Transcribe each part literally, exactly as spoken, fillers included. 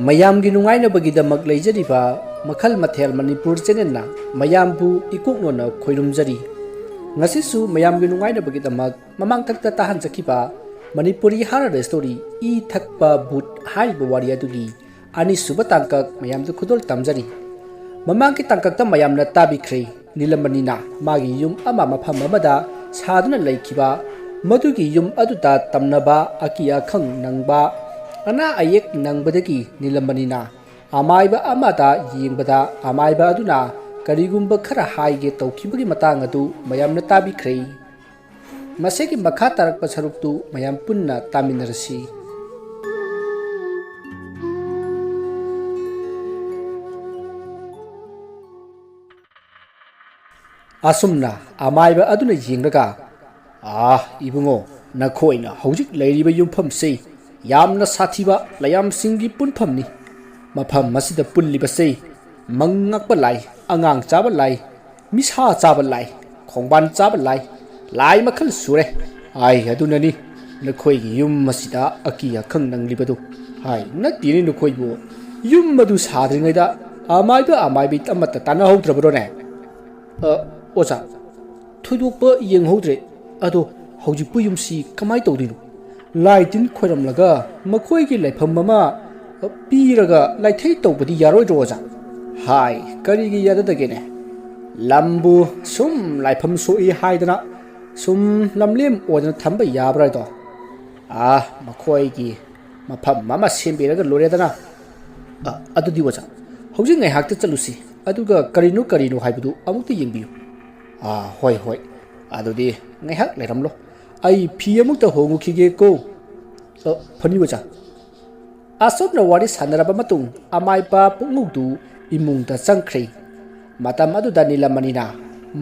ꯃꯌꯥꯝꯒꯤ ꯅꯨꯡꯉꯥꯏꯅꯕꯒꯤꯗꯃꯛ ꯂꯩꯖꯔꯤꯕ ꯃꯈꯜ ꯃꯊꯦꯜ ꯃꯅꯤꯄꯨꯔ ꯆꯦꯅꯦꯜꯅ ꯃꯌꯥꯝꯕꯨ ꯏꯀꯣꯛꯅꯣꯅ ꯈꯣꯏꯔꯨꯝꯖꯔꯤ꯫ ꯉꯁꯤꯁꯨ ꯃꯌꯥꯝꯒꯤ ꯅꯨꯡꯉꯥꯏꯅꯕꯒꯤꯗꯃꯛ ꯃꯃꯥꯡꯊꯛꯇ ꯇꯥꯍꯟꯖꯈꯤꯕ ꯃꯅꯤꯄꯨꯔꯤ ꯍꯥꯔꯔ ꯁ꯭ꯇꯣꯔꯤ ꯏ ꯊꯛꯄ ꯚꯨꯠ ꯍꯥꯏꯔꯤꯕ ꯋꯥꯔꯤ ꯑꯗꯨꯒꯤ ꯑꯅꯤꯁꯨꯕ ꯇꯥꯡꯀꯛ ꯃꯌꯥꯝꯗ ꯈꯨꯗꯣꯜ ꯇꯝꯖꯔꯤ꯫ ꯃꯃꯥꯡꯒꯤ ꯇꯥꯡꯀꯛꯇ ꯃꯌꯥꯝꯅ ꯇꯥꯕꯤꯈ꯭ꯔꯦ, ꯅꯤꯂꯃꯅꯤꯅ ꯃꯥꯒꯤ ꯌꯨꯝ ꯑꯃ ꯃꯐꯝ ꯑꯃꯗ ꯁꯥꯗꯨꯅ ꯂꯩꯈꯤꯕ, ꯃꯗꯨꯒꯤ ꯌꯨꯝ ꯑꯗꯨꯗ ꯇꯝꯅꯕ ꯑꯀꯤ ꯑꯈꯪ ꯅꯪꯕ, ꯑꯅꯥ ꯑꯌꯦꯛ ꯅꯪꯕꯗꯒꯤ ꯅꯤꯂꯃꯅꯤꯅ ꯑꯃꯥꯏꯕ ꯑꯃꯗ ꯌꯦꯡꯕꯗ ꯑꯃꯥꯏꯕ ꯑꯗꯨꯅ ꯀꯔꯤꯒꯨꯝꯕ ꯈꯔ ꯍꯥꯏꯒꯦ ꯇꯧꯈꯤꯕꯒꯤ ꯃꯇꯥꯡ ꯑꯗꯨ ꯃꯌꯥꯝꯅ ꯇꯥꯕꯤꯈ꯭ꯔꯦ꯫ ꯃꯁꯤꯒꯤ ꯃꯈꯥ ꯇꯥꯔꯛꯄ ꯁꯔꯨꯛꯇꯨ ꯃꯌꯥꯝ ꯄꯨꯟꯅ ꯇꯥꯃꯤꯟꯅꯔꯁꯤ꯫ ꯑꯁꯨꯝꯅ ꯑꯃꯥꯏꯕ ꯑꯗꯨꯅ ꯌꯦꯡꯂꯒ, "ꯑꯥ, ꯏꯕꯨꯡꯉꯣ, ꯅꯈꯣꯏꯅ ꯍꯧꯖꯤꯛ ꯂꯩꯔꯤꯕ ꯌꯨꯝꯐꯝꯁꯤ ꯌꯥꯝꯅ ꯁꯥꯊꯤꯕ ꯂꯥꯏꯌꯥꯝꯁꯤꯡꯒꯤ ꯄꯨꯟꯐꯝꯅꯤ꯫ ꯃꯐꯝ ꯑꯁꯤꯗ ꯄꯨꯜꯂꯤꯕꯁꯤ ꯃꯪ ꯉꯥꯛꯄ ꯂꯥꯏ, ꯑꯉꯥꯡ ꯆꯥꯕ ꯂꯥꯏ, ꯃꯤꯁꯥ ꯆꯥꯕ ꯂꯥꯏ, ꯈꯣꯡꯕꯥꯟ ꯆꯥꯕ ꯂꯥꯏ, ꯂꯥꯏ ꯃꯈꯜ ꯁꯨꯔꯦ꯫ ꯑꯩ ꯑꯗꯨꯅꯅꯤ ꯅꯈꯣꯏꯒꯤ ꯌꯨꯝ ꯑꯁꯤꯗ ꯑꯀꯤ ꯑꯈꯪ ꯅꯪꯂꯤꯕꯗꯨ꯫ ꯍꯥꯏ, ꯅꯠꯇꯦꯅꯦ ꯅꯈꯣꯏꯕꯨ, ꯌꯨꯝ ꯑꯗꯨ ꯁꯥꯗ꯭ꯔꯤꯉꯩꯗ ꯑꯃꯥꯏꯕ ꯑꯃꯥꯏꯕꯤ ꯑꯃꯠꯇ ꯇꯥꯟꯅꯍꯧꯗ꯭ꯔꯕ꯭ꯔꯣꯅꯦ?" "ꯑ, ꯑꯣꯖꯥ, ꯊꯣꯏꯗꯣꯛꯄ ꯌꯦꯡꯍꯧꯗ꯭ꯔꯦ꯫ ꯑꯗꯣ ꯍꯧꯖꯤꯛꯄꯨ ꯌꯨꯝꯁꯤ ꯀꯃꯥꯏ ꯇꯧꯗꯣꯏꯅꯣ? ꯂꯥꯏ ꯇꯤꯟ ꯈꯣꯏꯔꯝꯂꯒ ꯃꯈꯣꯏꯒꯤ ꯂꯩꯐꯝ ꯑꯃ ꯄꯤꯔꯒ ꯂꯥꯏꯊꯩ ꯇꯧꯕꯗꯤ ꯌꯥꯔꯣꯏꯗ꯭ꯔꯣ, ꯑꯣꯖꯥ?" "ꯍꯥꯏ, ꯀꯔꯤꯒꯤ ꯌꯥꯗꯗꯒꯦꯅꯦ? ꯂꯝꯕꯨ ꯁꯨꯝ ꯂꯥꯏꯐꯝ ꯁꯣꯛꯏ ꯍꯥꯏꯗꯅ ꯁꯨꯝ ꯂꯝꯂꯦꯝ ꯑꯣꯏꯗꯅ ꯊꯝꯕ ꯌꯥꯕ꯭ꯔꯥ ꯍꯥꯏꯗꯣ? ꯑꯥ, ꯃꯈꯣꯏꯒꯤ ꯃꯐꯝ ꯑꯃ ꯁꯦꯝꯕꯤꯔꯒ ꯂꯣꯏꯔꯦꯗꯅ꯫ ꯑ, ꯑꯗꯨꯗꯤ ꯑꯣꯖꯥ, ꯍꯧꯖꯤꯛ ꯉꯥꯏꯍꯥꯛꯇ ꯆꯠꯂꯨꯁꯤ, ꯑꯗꯨꯒ ꯀꯔꯤꯅꯣ ꯀꯔꯤꯅꯣ ꯍꯥꯏꯕꯗꯨ ꯑꯃꯨꯛꯇ ꯌꯦꯡꯕꯤꯌꯨ꯫" "ꯑꯥ, ꯍꯣꯏ, ꯍꯣꯏ, ꯑꯗꯨꯗꯤ ꯉꯥꯏꯍꯥꯛ ꯂꯩꯔꯝꯂꯣ, ꯑꯩ ꯐꯤ ꯑꯃꯨꯛꯇ ꯍꯣꯡꯉꯨꯈꯤꯒꯦꯀꯣ꯫" "ꯑ, ꯐꯅꯤ ꯑꯣꯖꯥ꯫" ꯑꯁꯨꯝꯅ ꯋꯥꯔꯤ ꯁꯥꯟꯅꯔꯕ ꯃꯇꯨꯡ ꯑꯃꯥꯏꯕ ꯄꯨꯡꯉꯧꯗꯨ ꯏꯃꯨꯡꯗ ꯆꯪꯈ꯭ꯔꯦ꯫ ꯃꯇꯝ ꯑꯗꯨꯗ ꯅꯤꯂꯃꯅꯤꯅ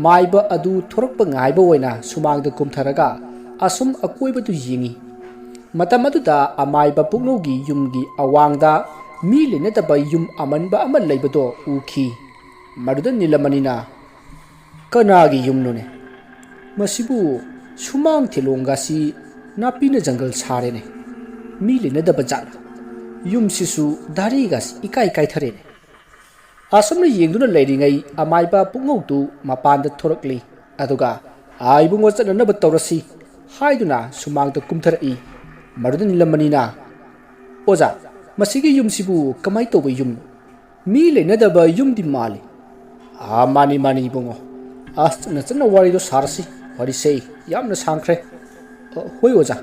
ꯃꯥꯏꯕ ꯑꯗꯨ ꯊꯣꯔꯛꯄ ꯉꯥꯏꯕ ꯑꯣꯏꯅ ꯁꯨꯃꯥꯡꯗ ꯀꯨꯝꯊꯔꯒ ꯑꯁꯨꯝ ꯑꯀꯣꯏꯕꯗꯨ ꯌꯦꯡꯉꯤ꯫ ꯃꯇꯝ ꯑꯗꯨꯗ ꯑꯃꯥꯏꯕ ꯄꯨꯡꯉꯧꯒꯤ ꯌꯨꯝꯒꯤ ꯑꯋꯥꯡꯗ ꯃꯤ ꯂꯩꯅꯗꯕ ꯌꯨꯝ ꯑꯃꯟꯕ ꯑꯃ ꯂꯩꯕꯗꯣ ꯎꯈꯤ꯫ ꯃꯗꯨꯗ ꯅꯤꯂꯃꯅꯤꯅ, "ꯀꯅꯥꯒꯤ ꯌꯨꯝꯅꯣꯅꯦ? ꯃꯁꯤꯕꯨ ꯁꯨꯃꯥꯡ ꯊꯤꯂꯣꯡꯒꯁꯤ ꯅꯥꯄꯤꯅ ꯖꯪꯒꯜ ꯁꯥꯔꯦꯅꯦ꯫ ꯃꯤ ꯂꯩꯅꯗꯕ ꯖꯥꯠꯂ?" ꯌꯨꯝꯁꯤꯁꯨ ꯙꯥꯔꯤꯒ ꯏꯀꯥꯏ ꯀꯥꯏꯊꯔꯦꯅꯦ꯫ ꯑꯁꯨꯝꯅ ꯌꯦꯡꯗꯨꯅ ꯂꯩꯔꯤꯉꯩ ꯑꯃꯥꯏꯕ ꯄꯨꯡꯉꯧꯗꯨ ꯃꯄꯥꯟꯗ ꯊꯣꯔꯛꯂꯤ꯫ ꯑꯗꯨꯒ "ꯑꯥ, ꯏꯕꯨꯡꯉꯣ, ꯆꯠꯅꯅꯕ ꯇꯧꯔꯁꯤ" ꯍꯥꯏꯗꯨꯅ ꯁꯨꯃꯥꯡꯗ ꯀꯨꯝꯊꯔꯛꯏ꯫ ꯃꯗꯨꯗ ꯅꯤꯂꯃꯅꯤꯅ, "ꯑꯣꯖꯥ, ꯃꯁꯤꯒꯤ ꯌꯨꯝꯁꯤꯕꯨ ꯀꯃꯥꯏ ꯇꯧꯕ ꯌꯨꯝꯅꯣ? ꯃꯤ ꯂꯩꯅꯗꯕ ꯌꯨꯝꯗꯤ ꯃꯥꯜꯂꯤ"꯫ "ꯑꯥ, ꯃꯥꯅꯤ, ꯃꯥꯅꯤ, ꯏꯕꯨꯡꯉꯣ꯫ ꯑꯁ, ꯆꯠꯅ ꯆꯠꯅ ꯋꯥꯔꯤꯗꯣ ꯁꯥꯔꯁꯤ꯫ ꯋꯥꯔꯤꯁꯦ ꯌꯥꯝꯅ ꯁꯥꯡꯈ꯭ꯔꯦ"꯫ "ꯑ, ꯍꯣꯏ, ꯑꯣꯖꯥ"꯫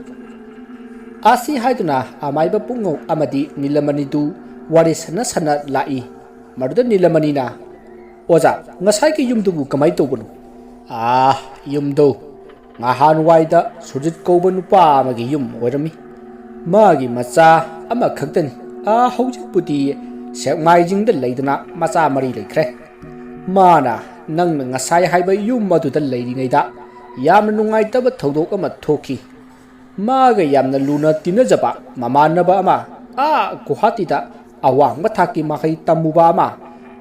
ꯑꯁꯤ ꯍꯥꯏꯗꯨꯅ ꯑꯃꯥꯏꯕ ꯄꯨꯡꯉꯧ ꯑꯃꯗꯤ ꯅꯤꯂꯃꯅꯤꯗꯨ ꯋꯥꯔꯤ ꯁꯥꯟꯅ ꯁꯥꯟꯅ ꯂꯥꯛꯏ꯫ ꯃꯗꯨꯗ ꯅꯤꯂꯃꯅꯤꯅ, "ꯑꯣꯖꯥ, ꯉꯁꯥꯏꯒꯤ ꯌꯨꯝꯗꯨꯕꯨ ꯀꯃꯥꯏ ꯇꯧꯕꯅꯣ?" "ꯑꯥ, ꯌꯨꯝꯗꯨ ꯉꯍꯥꯟꯋꯥꯏꯗ ꯁꯨꯔꯖꯤꯠ ꯀꯧꯕ ꯅꯨꯄꯥ ꯑꯃꯒꯤ ꯌꯨꯝ ꯑꯣꯏꯔꯝꯃꯤ꯫ ꯃꯥꯒꯤ ꯃꯆꯥ ꯑꯃꯈꯛꯇꯅꯤ꯫ ꯑꯥ, ꯍꯧꯖꯤꯛꯄꯨꯗꯤ ꯁꯦꯛꯃꯥꯏꯖꯤꯡꯗ ꯂꯩꯗꯅ ꯃꯆꯥ ꯃꯔꯤ ꯂꯩꯈ꯭ꯔꯦ꯫ ꯃꯥꯅ ꯅꯪꯅ ꯉꯁꯥꯏ ꯍꯥꯏꯕ ꯌꯨꯝ ꯑꯗꯨꯗ ꯂꯩꯔꯤꯉꯩꯗ ꯌꯥꯝꯅ ꯅꯨꯡꯉꯥꯏꯇꯕ ꯊꯧꯗꯣꯛ ꯑꯃ ꯊꯣꯛꯈꯤ꯫ ꯃꯥꯒ ꯌꯥꯝꯅ ꯂꯨꯅ ꯇꯤꯟꯅꯖꯕ ꯃꯃꯥꯟꯅꯕ ꯑꯃ ꯑꯥ ꯒꯨꯋꯥꯍꯥꯇꯤꯗ ꯑꯋꯥꯡꯕ ꯊꯥꯛꯀꯤ ꯃꯍꯩ ꯇꯝꯃꯨꯕ ꯑꯃ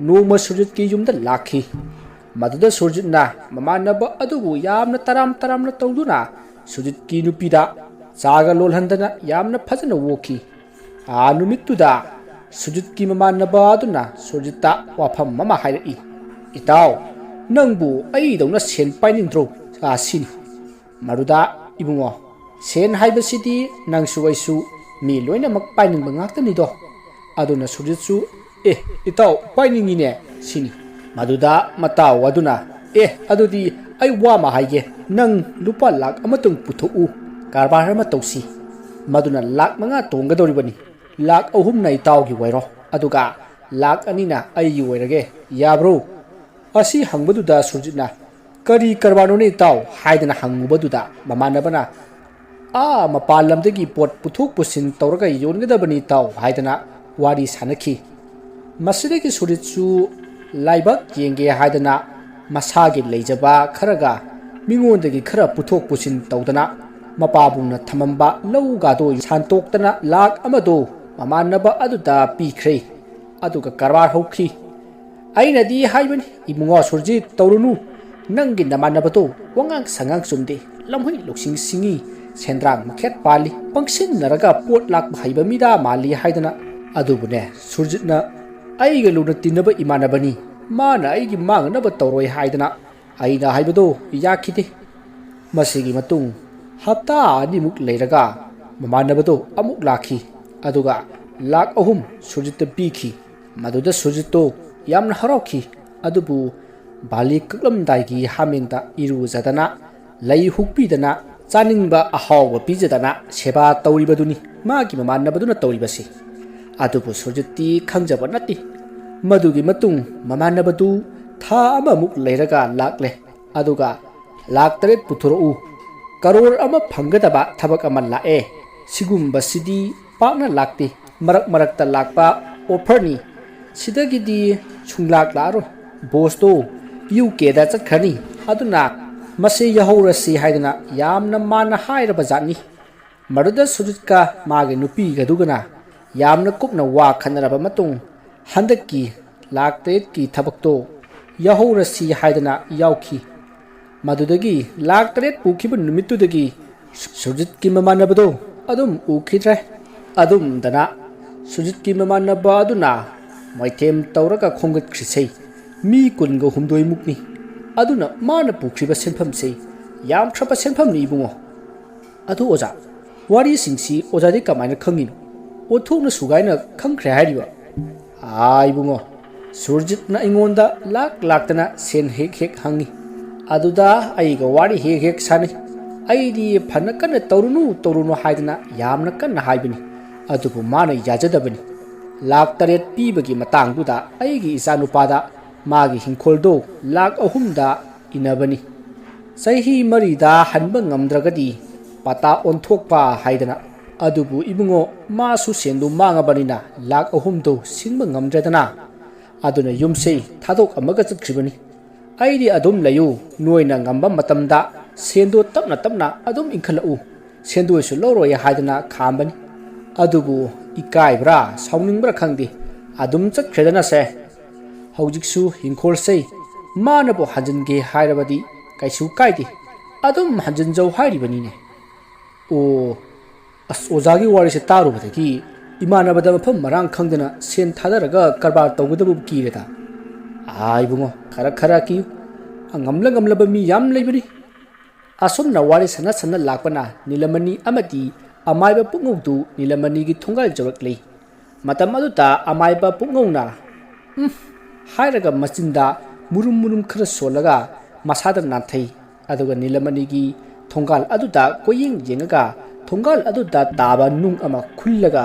ꯅꯣꯡꯃ ꯁꯨꯔꯖꯤꯠꯀꯤ ꯌꯨꯝꯗ ꯂꯥꯛꯈꯤ꯫ ꯃꯗꯨꯗ ꯁꯨꯔꯖꯤꯠꯅ ꯃꯃꯥꯟꯅꯕ ꯑꯗꯨꯕꯨ ꯌꯥꯝꯅ ꯇꯔꯥꯝ ꯇꯔꯥꯝꯅ ꯇꯧꯗꯨꯅ ꯁꯨꯔꯖꯤꯠꯀꯤ ꯅꯨꯄꯤꯗ ꯆꯥꯒ ꯂꯣꯜꯍꯟꯗꯅ ꯌꯥꯝꯅ ꯐꯖꯅ ꯑꯣꯛꯈꯤ꯫ ꯑꯥ ꯅꯨꯃꯤꯠꯇꯨꯗ ꯁꯨꯔꯖꯤꯠꯀꯤ ꯃꯃꯥꯟꯅꯕ ꯑꯗꯨꯅ ꯁꯨꯔꯖꯤꯠꯇ ꯋꯥꯐꯝ ꯑꯃ ꯍꯥꯏꯔꯛꯏ꯫ 'ꯏꯇꯥꯎ, ꯅꯪꯕꯨ ꯑꯩꯗꯧꯅ ꯁꯦꯟ ꯄꯥꯏꯅꯤꯡꯗ꯭ꯔꯣ?' ꯑꯁꯤꯅꯤ꯫ ꯃꯗꯨꯗ, "ꯏꯕꯨꯡꯉꯣ, ꯁꯦꯟ ꯍꯥꯏꯕꯁꯤꯗꯤ ꯅꯪꯁꯨ ꯑꯩꯁꯨ ꯃꯤ ꯂꯣꯏꯅꯃꯛ ꯄꯥꯏꯅꯤꯡꯕ ꯉꯥꯛꯇꯅꯤꯗꯣ"꯫ ꯑꯗꯨꯅ ꯁꯨꯔꯖꯤꯠꯁꯨ, "ꯑꯦ, ꯏꯇꯥꯎ, ꯄꯥꯏꯅꯤꯡꯉꯤꯅꯦ" ꯁꯤꯅꯤ꯫ ꯃꯗꯨꯗ ꯃꯇꯥꯎ ꯑꯗꯨꯅ, "ꯑꯦ, ꯑꯗꯨꯗꯤ ꯑꯩ ꯋꯥ ꯑꯃ ꯍꯥꯏꯒꯦ, ꯅꯪ ꯂꯨꯄꯥ ꯂꯥꯛ ꯑꯃꯇꯪ ꯄꯨꯊꯣꯛꯎ, ꯀꯔꯕꯥꯔ ꯑꯃ ꯇꯧꯁꯤ꯫ ꯃꯗꯨꯅ ꯂꯥꯛ ꯃꯉꯥ ꯇꯣꯡꯒꯗꯧꯔꯤꯕꯅꯤ꯫ ꯂꯥꯛ ꯑꯍꯨꯝꯅ ꯏꯇꯥꯎꯒꯤ ꯑꯣꯏꯔꯣ, ꯑꯗꯨꯒ ꯂꯥꯛ ꯑꯅꯤꯅ ꯑꯩꯒꯤ ꯑꯣꯏꯔꯒꯦ꯫ ꯌꯥꯕ꯭ꯔꯣ?" ꯑꯁꯤ ꯍꯪꯕꯗꯨꯗ ꯁꯨꯔꯖꯤꯠꯅ, "ꯀꯔꯤ ꯀꯔꯕꯥꯔꯅꯣꯅꯦ ꯏꯇꯥꯎ?" ꯍꯥꯏꯗꯅ ꯍꯪꯉꯨꯕꯗꯨꯗ ꯃꯃꯥꯟꯅꯕꯅ, "ꯑꯥ ꯃꯄꯥꯟ ꯂꯝꯗꯒꯤ ꯄꯣꯠ ꯄꯨꯊꯣꯛ ꯄꯨꯁꯤꯟ ꯇꯧꯔꯒ ꯌꯣꯟꯒꯗꯕꯅꯤ ꯏꯇꯥꯎ" ꯍꯥꯏꯗꯅ ꯋꯥꯔꯤ ꯁꯥꯟꯅꯈꯤ꯫ ꯃꯁꯤꯗꯒꯤ ꯁꯨꯔꯖꯤꯠꯁꯨ ꯂꯥꯏꯕꯛ ꯌꯦꯡꯒꯦ ꯍꯥꯏꯗꯅ ꯃꯁꯥꯒꯤ ꯂꯩꯖꯕ ꯈꯔꯒ ꯃꯤꯉꯣꯟꯗꯒꯤ ꯈꯔ ꯄꯨꯊꯣꯛ ꯄꯨꯁꯤꯟ ꯇꯧꯗꯅ ꯃꯄꯥꯕꯨꯡꯅ ꯊꯝꯃꯝꯕ ꯂꯧꯒꯗꯣ ꯁꯥꯟꯇꯣꯛꯇꯅ ꯂꯥꯛ ꯑꯃꯗꯣ ꯃꯃꯥꯟꯅꯕ ꯑꯗꯨꯗ ꯄꯤꯈ꯭ꯔꯦ꯫ ꯑꯗꯨꯒ ꯀꯔꯕꯥꯔ ꯍꯧꯈꯤ꯫ ꯑꯩꯅꯗꯤ ꯍꯥꯏꯕꯅꯤ, "ꯏꯕꯨꯡꯉꯣ ꯁꯨꯔꯖꯤꯠ, ꯇꯧꯔꯨꯅꯨ꯫ ꯅꯪꯒꯤ ꯅꯃꯥꯟꯅꯕꯗꯣ ꯋꯥꯉꯥꯡ ꯁꯉꯥꯡ ꯆꯨꯝꯗꯦ, ꯂꯝꯍꯨꯏ ꯂꯧꯁꯤꯡ ꯁꯤꯡꯉꯤ, ꯁꯦꯟꯗ꯭ꯔꯥꯡ ꯃꯈꯦꯠ ꯄꯥꯜꯂꯤ, ꯄꯪꯁꯤꯟꯅꯔꯒ ꯄꯣꯠ ꯂꯥꯛꯄ ꯍꯩꯕ ꯃꯤꯗꯥ ꯃꯥꯜꯂꯤ ꯍꯥꯏꯗꯅ꯫ ꯑꯗꯨꯕꯨꯅꯦ, ꯁꯨꯔꯖꯤꯠꯅ ꯑꯩꯒ ꯂꯨꯅ ꯇꯤꯟꯅꯕ ꯏꯃꯥꯟꯅꯕꯅꯤ, ꯃꯥꯅ ꯑꯩꯒꯤ ꯃꯥꯡꯅꯕ ꯇꯧꯔꯣꯏ ꯍꯥꯏꯗꯅ ꯑꯩꯅ ꯍꯥꯏꯕꯗꯣ ꯌꯥꯈꯤꯗꯦ꯫ ꯃꯁꯤꯒꯤ ꯃꯇꯨꯡ ꯍꯞꯇꯥ ꯑꯅꯤꯃꯨꯛ ꯂꯩꯔꯒ ꯃꯃꯥꯟꯅꯕꯗꯣ ꯑꯃꯨꯛ ꯂꯥꯛꯈꯤ꯫ ꯑꯗꯨꯒ ꯂꯥꯛ ꯑꯍꯨꯝ ꯁꯨꯔꯖꯤꯠꯇ ꯄꯤꯈꯤ꯫ ꯃꯗꯨꯗ ꯁꯨꯔꯖꯤꯠꯇꯣ ꯌꯥꯝꯅ ꯍꯔꯥꯎꯈꯤ꯫ ꯑꯗꯨꯕꯨ ꯕꯥꯂꯤ ꯀꯛꯂꯝꯗꯥꯏꯒꯤ ꯍꯥꯃꯦꯡꯗ ꯏꯔꯨꯖꯗꯅ, ꯂꯩ ꯍꯨꯛꯄꯤꯗꯅ, ꯆꯥꯅꯤꯡꯕ ꯑꯍꯥꯎꯕ ꯄꯤꯖꯗꯅ ꯁꯦꯕꯥ ꯇꯧꯔꯤꯕꯗꯨꯅꯤ ꯃꯥꯒꯤ ꯃꯃꯥꯟꯅꯕꯗꯨꯅ ꯇꯧꯔꯤꯕꯁꯤ꯫ ꯑꯗꯨꯕꯨ ꯁꯨꯔꯖꯤꯠꯇꯤ ꯈꯪꯖꯕ ꯅꯠꯇꯦ꯫ ꯃꯗꯨꯒꯤ ꯃꯇꯨꯡ ꯃꯃꯥꯟꯅꯕꯗꯨ ꯊꯥ ꯑꯃꯃꯨꯛ ꯂꯩꯔꯒ ꯂꯥꯛꯂꯦ꯫ ꯑꯗꯨꯒ ꯂꯥꯛ ꯇꯔꯦꯠ ꯄꯨꯊꯣꯔꯛꯎ, ꯀꯔꯣꯔ ꯑꯃ ꯐꯪꯒꯗꯕ ꯊꯕꯛ ꯑꯃ ꯂꯥꯛꯑꯦ꯫ ꯁꯤꯒꯨꯝꯕꯁꯤꯗꯤ ꯄꯥꯛꯅ ꯂꯥꯛꯇꯦ, ꯃꯔꯛ ꯃꯔꯛꯇ ꯂꯥꯛꯄ ꯑꯣꯐꯔꯅꯤ꯫ ꯁꯤꯗꯒꯤꯗꯤ ꯁꯨꯡꯂꯥꯛ ꯂꯥꯛꯑꯔꯣꯏ꯫ ꯕꯣꯁꯇꯣ ꯌꯨ ꯀꯦꯗ ꯆꯠꯈ꯭ꯔꯅꯤ, ꯑꯗꯨꯅ ꯃꯁꯤ ꯌꯥꯍꯧꯔꯁꯤ ꯍꯥꯏꯗꯅ ꯌꯥꯝꯅ ꯃꯥꯟꯅ ꯍꯥꯏꯔꯕ ꯖꯥꯠꯅꯤ꯫ ꯃꯗꯨꯗ ꯁꯨꯔꯖꯤꯠꯀ ꯃꯥꯒꯤ ꯅꯨꯄꯤꯒꯗꯨꯒꯅ ꯌꯥꯝꯅ ꯀꯨꯞꯅ ꯋꯥ ꯈꯟꯅꯔꯕ ꯃꯇꯨꯡ ꯍꯟꯗꯛꯀꯤ ꯂꯥꯛ ꯇꯔꯦꯠꯀꯤ ꯊꯕꯛꯇꯣ ꯌꯥꯍꯧꯔꯁꯤ ꯍꯥꯏꯗꯅ ꯌꯥꯎꯈꯤ꯫ ꯃꯗꯨꯗꯒꯤ ꯂꯥꯛ ꯇꯔꯦꯠ ꯄꯨꯈꯤꯕ ꯅꯨꯃꯤꯠꯇꯨꯗꯒꯤ ꯁꯨꯔꯖꯤꯠꯀꯤ ꯃꯃꯥꯟꯅꯕꯗꯣ ꯑꯗꯨꯝ ꯎꯈꯤꯗ꯭ꯔꯦ꯫ ꯑꯗꯨꯝꯗꯅ ꯁꯨꯔꯖꯤꯠꯀꯤ ꯃꯃꯥꯟꯅꯕ ꯑꯗꯨꯅ ꯃꯣꯏꯊꯦꯝ ꯇꯧꯔꯒ ꯈꯣꯝꯒꯠꯈ꯭ꯔꯤꯁꯩ ꯃꯤ ꯀꯨꯟꯒ ꯍꯨꯝꯗꯣꯏꯃꯨꯛꯅꯤ꯫ ꯑꯗꯨꯅ ꯃꯥꯅ ꯄꯨꯈ꯭ꯔꯤꯕ ꯁꯦꯟꯐꯝꯁꯦ ꯌꯥꯝꯈ꯭ꯔꯕ ꯁꯦꯟꯐꯝꯅꯤ ꯏꯕꯨꯡꯉꯣ꯫ ꯑꯗꯨ ꯑꯣꯖꯥ, ꯋꯥꯔꯤꯁꯤꯡꯁꯤ ꯑꯣꯖꯥꯗꯤ ꯀꯃꯥꯏꯅ ꯈꯪꯉꯤꯅꯣ? ꯑꯣꯟꯊꯣꯛꯅ ꯁꯨꯒꯥꯏꯅ ꯈꯪꯈ꯭ꯔꯦ ꯍꯥꯏꯔꯤꯕ? ꯑꯥ ꯏꯕꯨꯡꯉꯣ, ꯁꯨꯔꯖꯤꯠꯅ ꯑꯩꯉꯣꯟꯗ ꯂꯥꯛ ꯂꯥꯛꯇꯅ ꯁꯦꯟ ꯍꯦꯛ ꯍꯦꯛ ꯍꯪꯉꯤ꯫ ꯑꯗꯨꯗ ꯑꯩꯒ ꯋꯥꯔꯤ ꯍꯦꯛ ꯍꯦꯛ ꯁꯥꯟꯅꯩ꯫ ꯑꯩꯗꯤ ꯐꯅ ꯀꯟꯅ ꯇꯧꯔꯨꯅꯨ ꯇꯧꯔꯨꯅꯨ ꯍꯥꯏꯗꯅ ꯌꯥꯝꯅ ꯀꯟꯅ ꯍꯥꯏꯕꯅꯤ꯫ ꯑꯗꯨꯕꯨ ꯃꯥꯅ ꯌꯥꯖꯗꯕꯅꯤ꯫ ꯂꯥꯛ ꯇꯔꯦꯠ ꯄꯤꯕꯒꯤ ꯃꯇꯥꯡꯗꯨꯗ ꯑꯩꯒꯤ ꯏꯆꯥꯅꯨꯄꯥꯗ ꯃꯥꯒꯤ ꯍꯤꯡꯈꯣꯜꯗꯣ ꯂꯥꯛ ꯑꯍꯨꯝꯗ ꯏꯟꯅꯕꯅꯤ꯫ ꯆꯍꯤ ꯃꯔꯤꯗ ꯍꯟꯕ ꯉꯝꯗ꯭ꯔꯒꯗꯤ ꯄꯇꯥ ꯑꯣꯟꯊꯣꯛꯄ ꯍꯥꯏꯗꯅ꯫ ꯑꯗꯨꯕꯨ ꯏꯕꯨꯡꯉꯣ, ꯃꯥꯁꯨ ꯁꯦꯟꯗꯨ ꯃꯥꯡꯉꯕꯅꯤꯅ ꯂꯥꯛ ꯑꯍꯨꯝꯗꯨ ꯁꯤꯡꯕ ꯉꯝꯗ꯭ꯔꯦꯗꯅ꯫ ꯑꯗꯨꯅ ꯌꯨꯝꯁꯤ ꯊꯥꯗꯣꯛꯑꯝꯃꯒ ꯆꯠꯈ꯭ꯔꯤꯕꯅꯤ꯫ ꯑꯩꯗꯤ ꯑꯗꯨꯝ ꯂꯩꯌꯨ, ꯅꯣꯏꯅ ꯉꯝꯕ ꯃꯇꯝꯗ ꯁꯦꯟꯗꯣ ꯇꯞꯅ ꯇꯞꯅ ꯑꯗꯨꯝ ꯏꯟꯈꯠꯂꯛꯎ, ꯁꯦꯟꯗꯣꯏꯁꯨ ꯂꯧꯔꯣꯏ ꯍꯥꯏꯗꯅ ꯈꯥꯝꯕꯅꯤ꯫ ꯑꯗꯨꯕꯨ ꯏꯀꯥꯏꯕ꯭ꯔꯥ ꯁꯥꯎꯅꯤꯡꯕ꯭ꯔꯥ ꯈꯪꯗꯦ, ꯑꯗꯨꯝ ꯆꯠꯈ꯭ꯔꯦꯗꯅꯁꯦ꯫ ꯍꯧꯖꯤꯛꯁꯨ ꯍꯤꯡꯈꯣꯜꯁꯦ ꯃꯥꯅꯕꯨ ꯍꯟꯖꯤꯟꯒꯦ ꯍꯥꯏꯔꯕꯗꯤ ꯀꯩꯁꯨ ꯀꯥꯏꯗꯦ, ꯑꯗꯨꯝ ꯍꯟꯖꯤꯟꯖꯧ ꯍꯥꯏꯔꯤꯕꯅꯤꯅꯦ꯫ ꯑꯣ, ꯑꯁ, ꯑꯣꯖꯥꯒꯤ ꯋꯥꯔꯤꯁꯦ ꯇꯥꯔꯨꯕꯗꯒꯤ ꯏꯃꯥꯟꯅꯕꯗ ꯃꯐꯝ ꯃꯔꯥꯡ ꯈꯪꯗꯅ ꯁꯦꯟ ꯊꯥꯗꯔꯒ ꯀꯔꯕꯥꯔ ꯇꯧꯒꯗꯕꯕꯨ ꯀꯤꯔꯦꯗ꯫ ꯑꯥ, ꯏꯕꯨꯡꯉꯣ, ꯈꯔ ꯈꯔ ꯀꯤꯌꯨ꯫ ꯑꯉꯝꯂ ꯉꯝꯂꯕ ꯃꯤ ꯌꯥꯝ ꯂꯩꯕꯅꯤ꯫ ꯑꯁꯨꯝꯅ ꯋꯥꯔꯤ ꯁꯥꯟꯅ ꯁꯥꯟꯅ ꯂꯥꯛꯄꯅ ꯅꯤꯂꯃꯅꯤ ꯑꯃꯗꯤ ꯑꯃꯥꯏꯕ ꯄꯨꯡꯉꯧꯗꯨ ꯅꯤꯂꯃꯅꯤꯒꯤ ꯊꯣꯡꯒꯥꯜ ꯌꯧꯔꯛꯂꯤ꯫ ꯃꯇꯝ ꯑꯗꯨꯗ ꯑꯃꯥꯏꯕ ꯄꯨꯡꯉꯧꯅ "ꯎꯝ" ꯍꯥꯏꯔꯒ ꯃꯆꯤꯟꯗ ꯃꯨꯔꯨꯝ ꯃꯨꯔꯨꯝ ꯈꯔ ꯁꯣꯜꯂꯒ ꯃꯁꯥꯗ ꯅꯥꯟꯊꯩ꯫ ꯑꯗꯨꯒ ꯅꯤꯂꯃꯅꯤꯒꯤ ꯊꯣꯡꯒꯥꯜ ꯑꯗꯨꯗ ꯀꯣꯏꯌꯦꯡ ꯌꯦꯡꯉꯒ ꯊꯣꯡꯒꯥꯜ ꯑꯗꯨꯗ ꯇꯥꯕ ꯅꯨꯡ ꯑꯃ ꯈꯨꯜꯂꯒ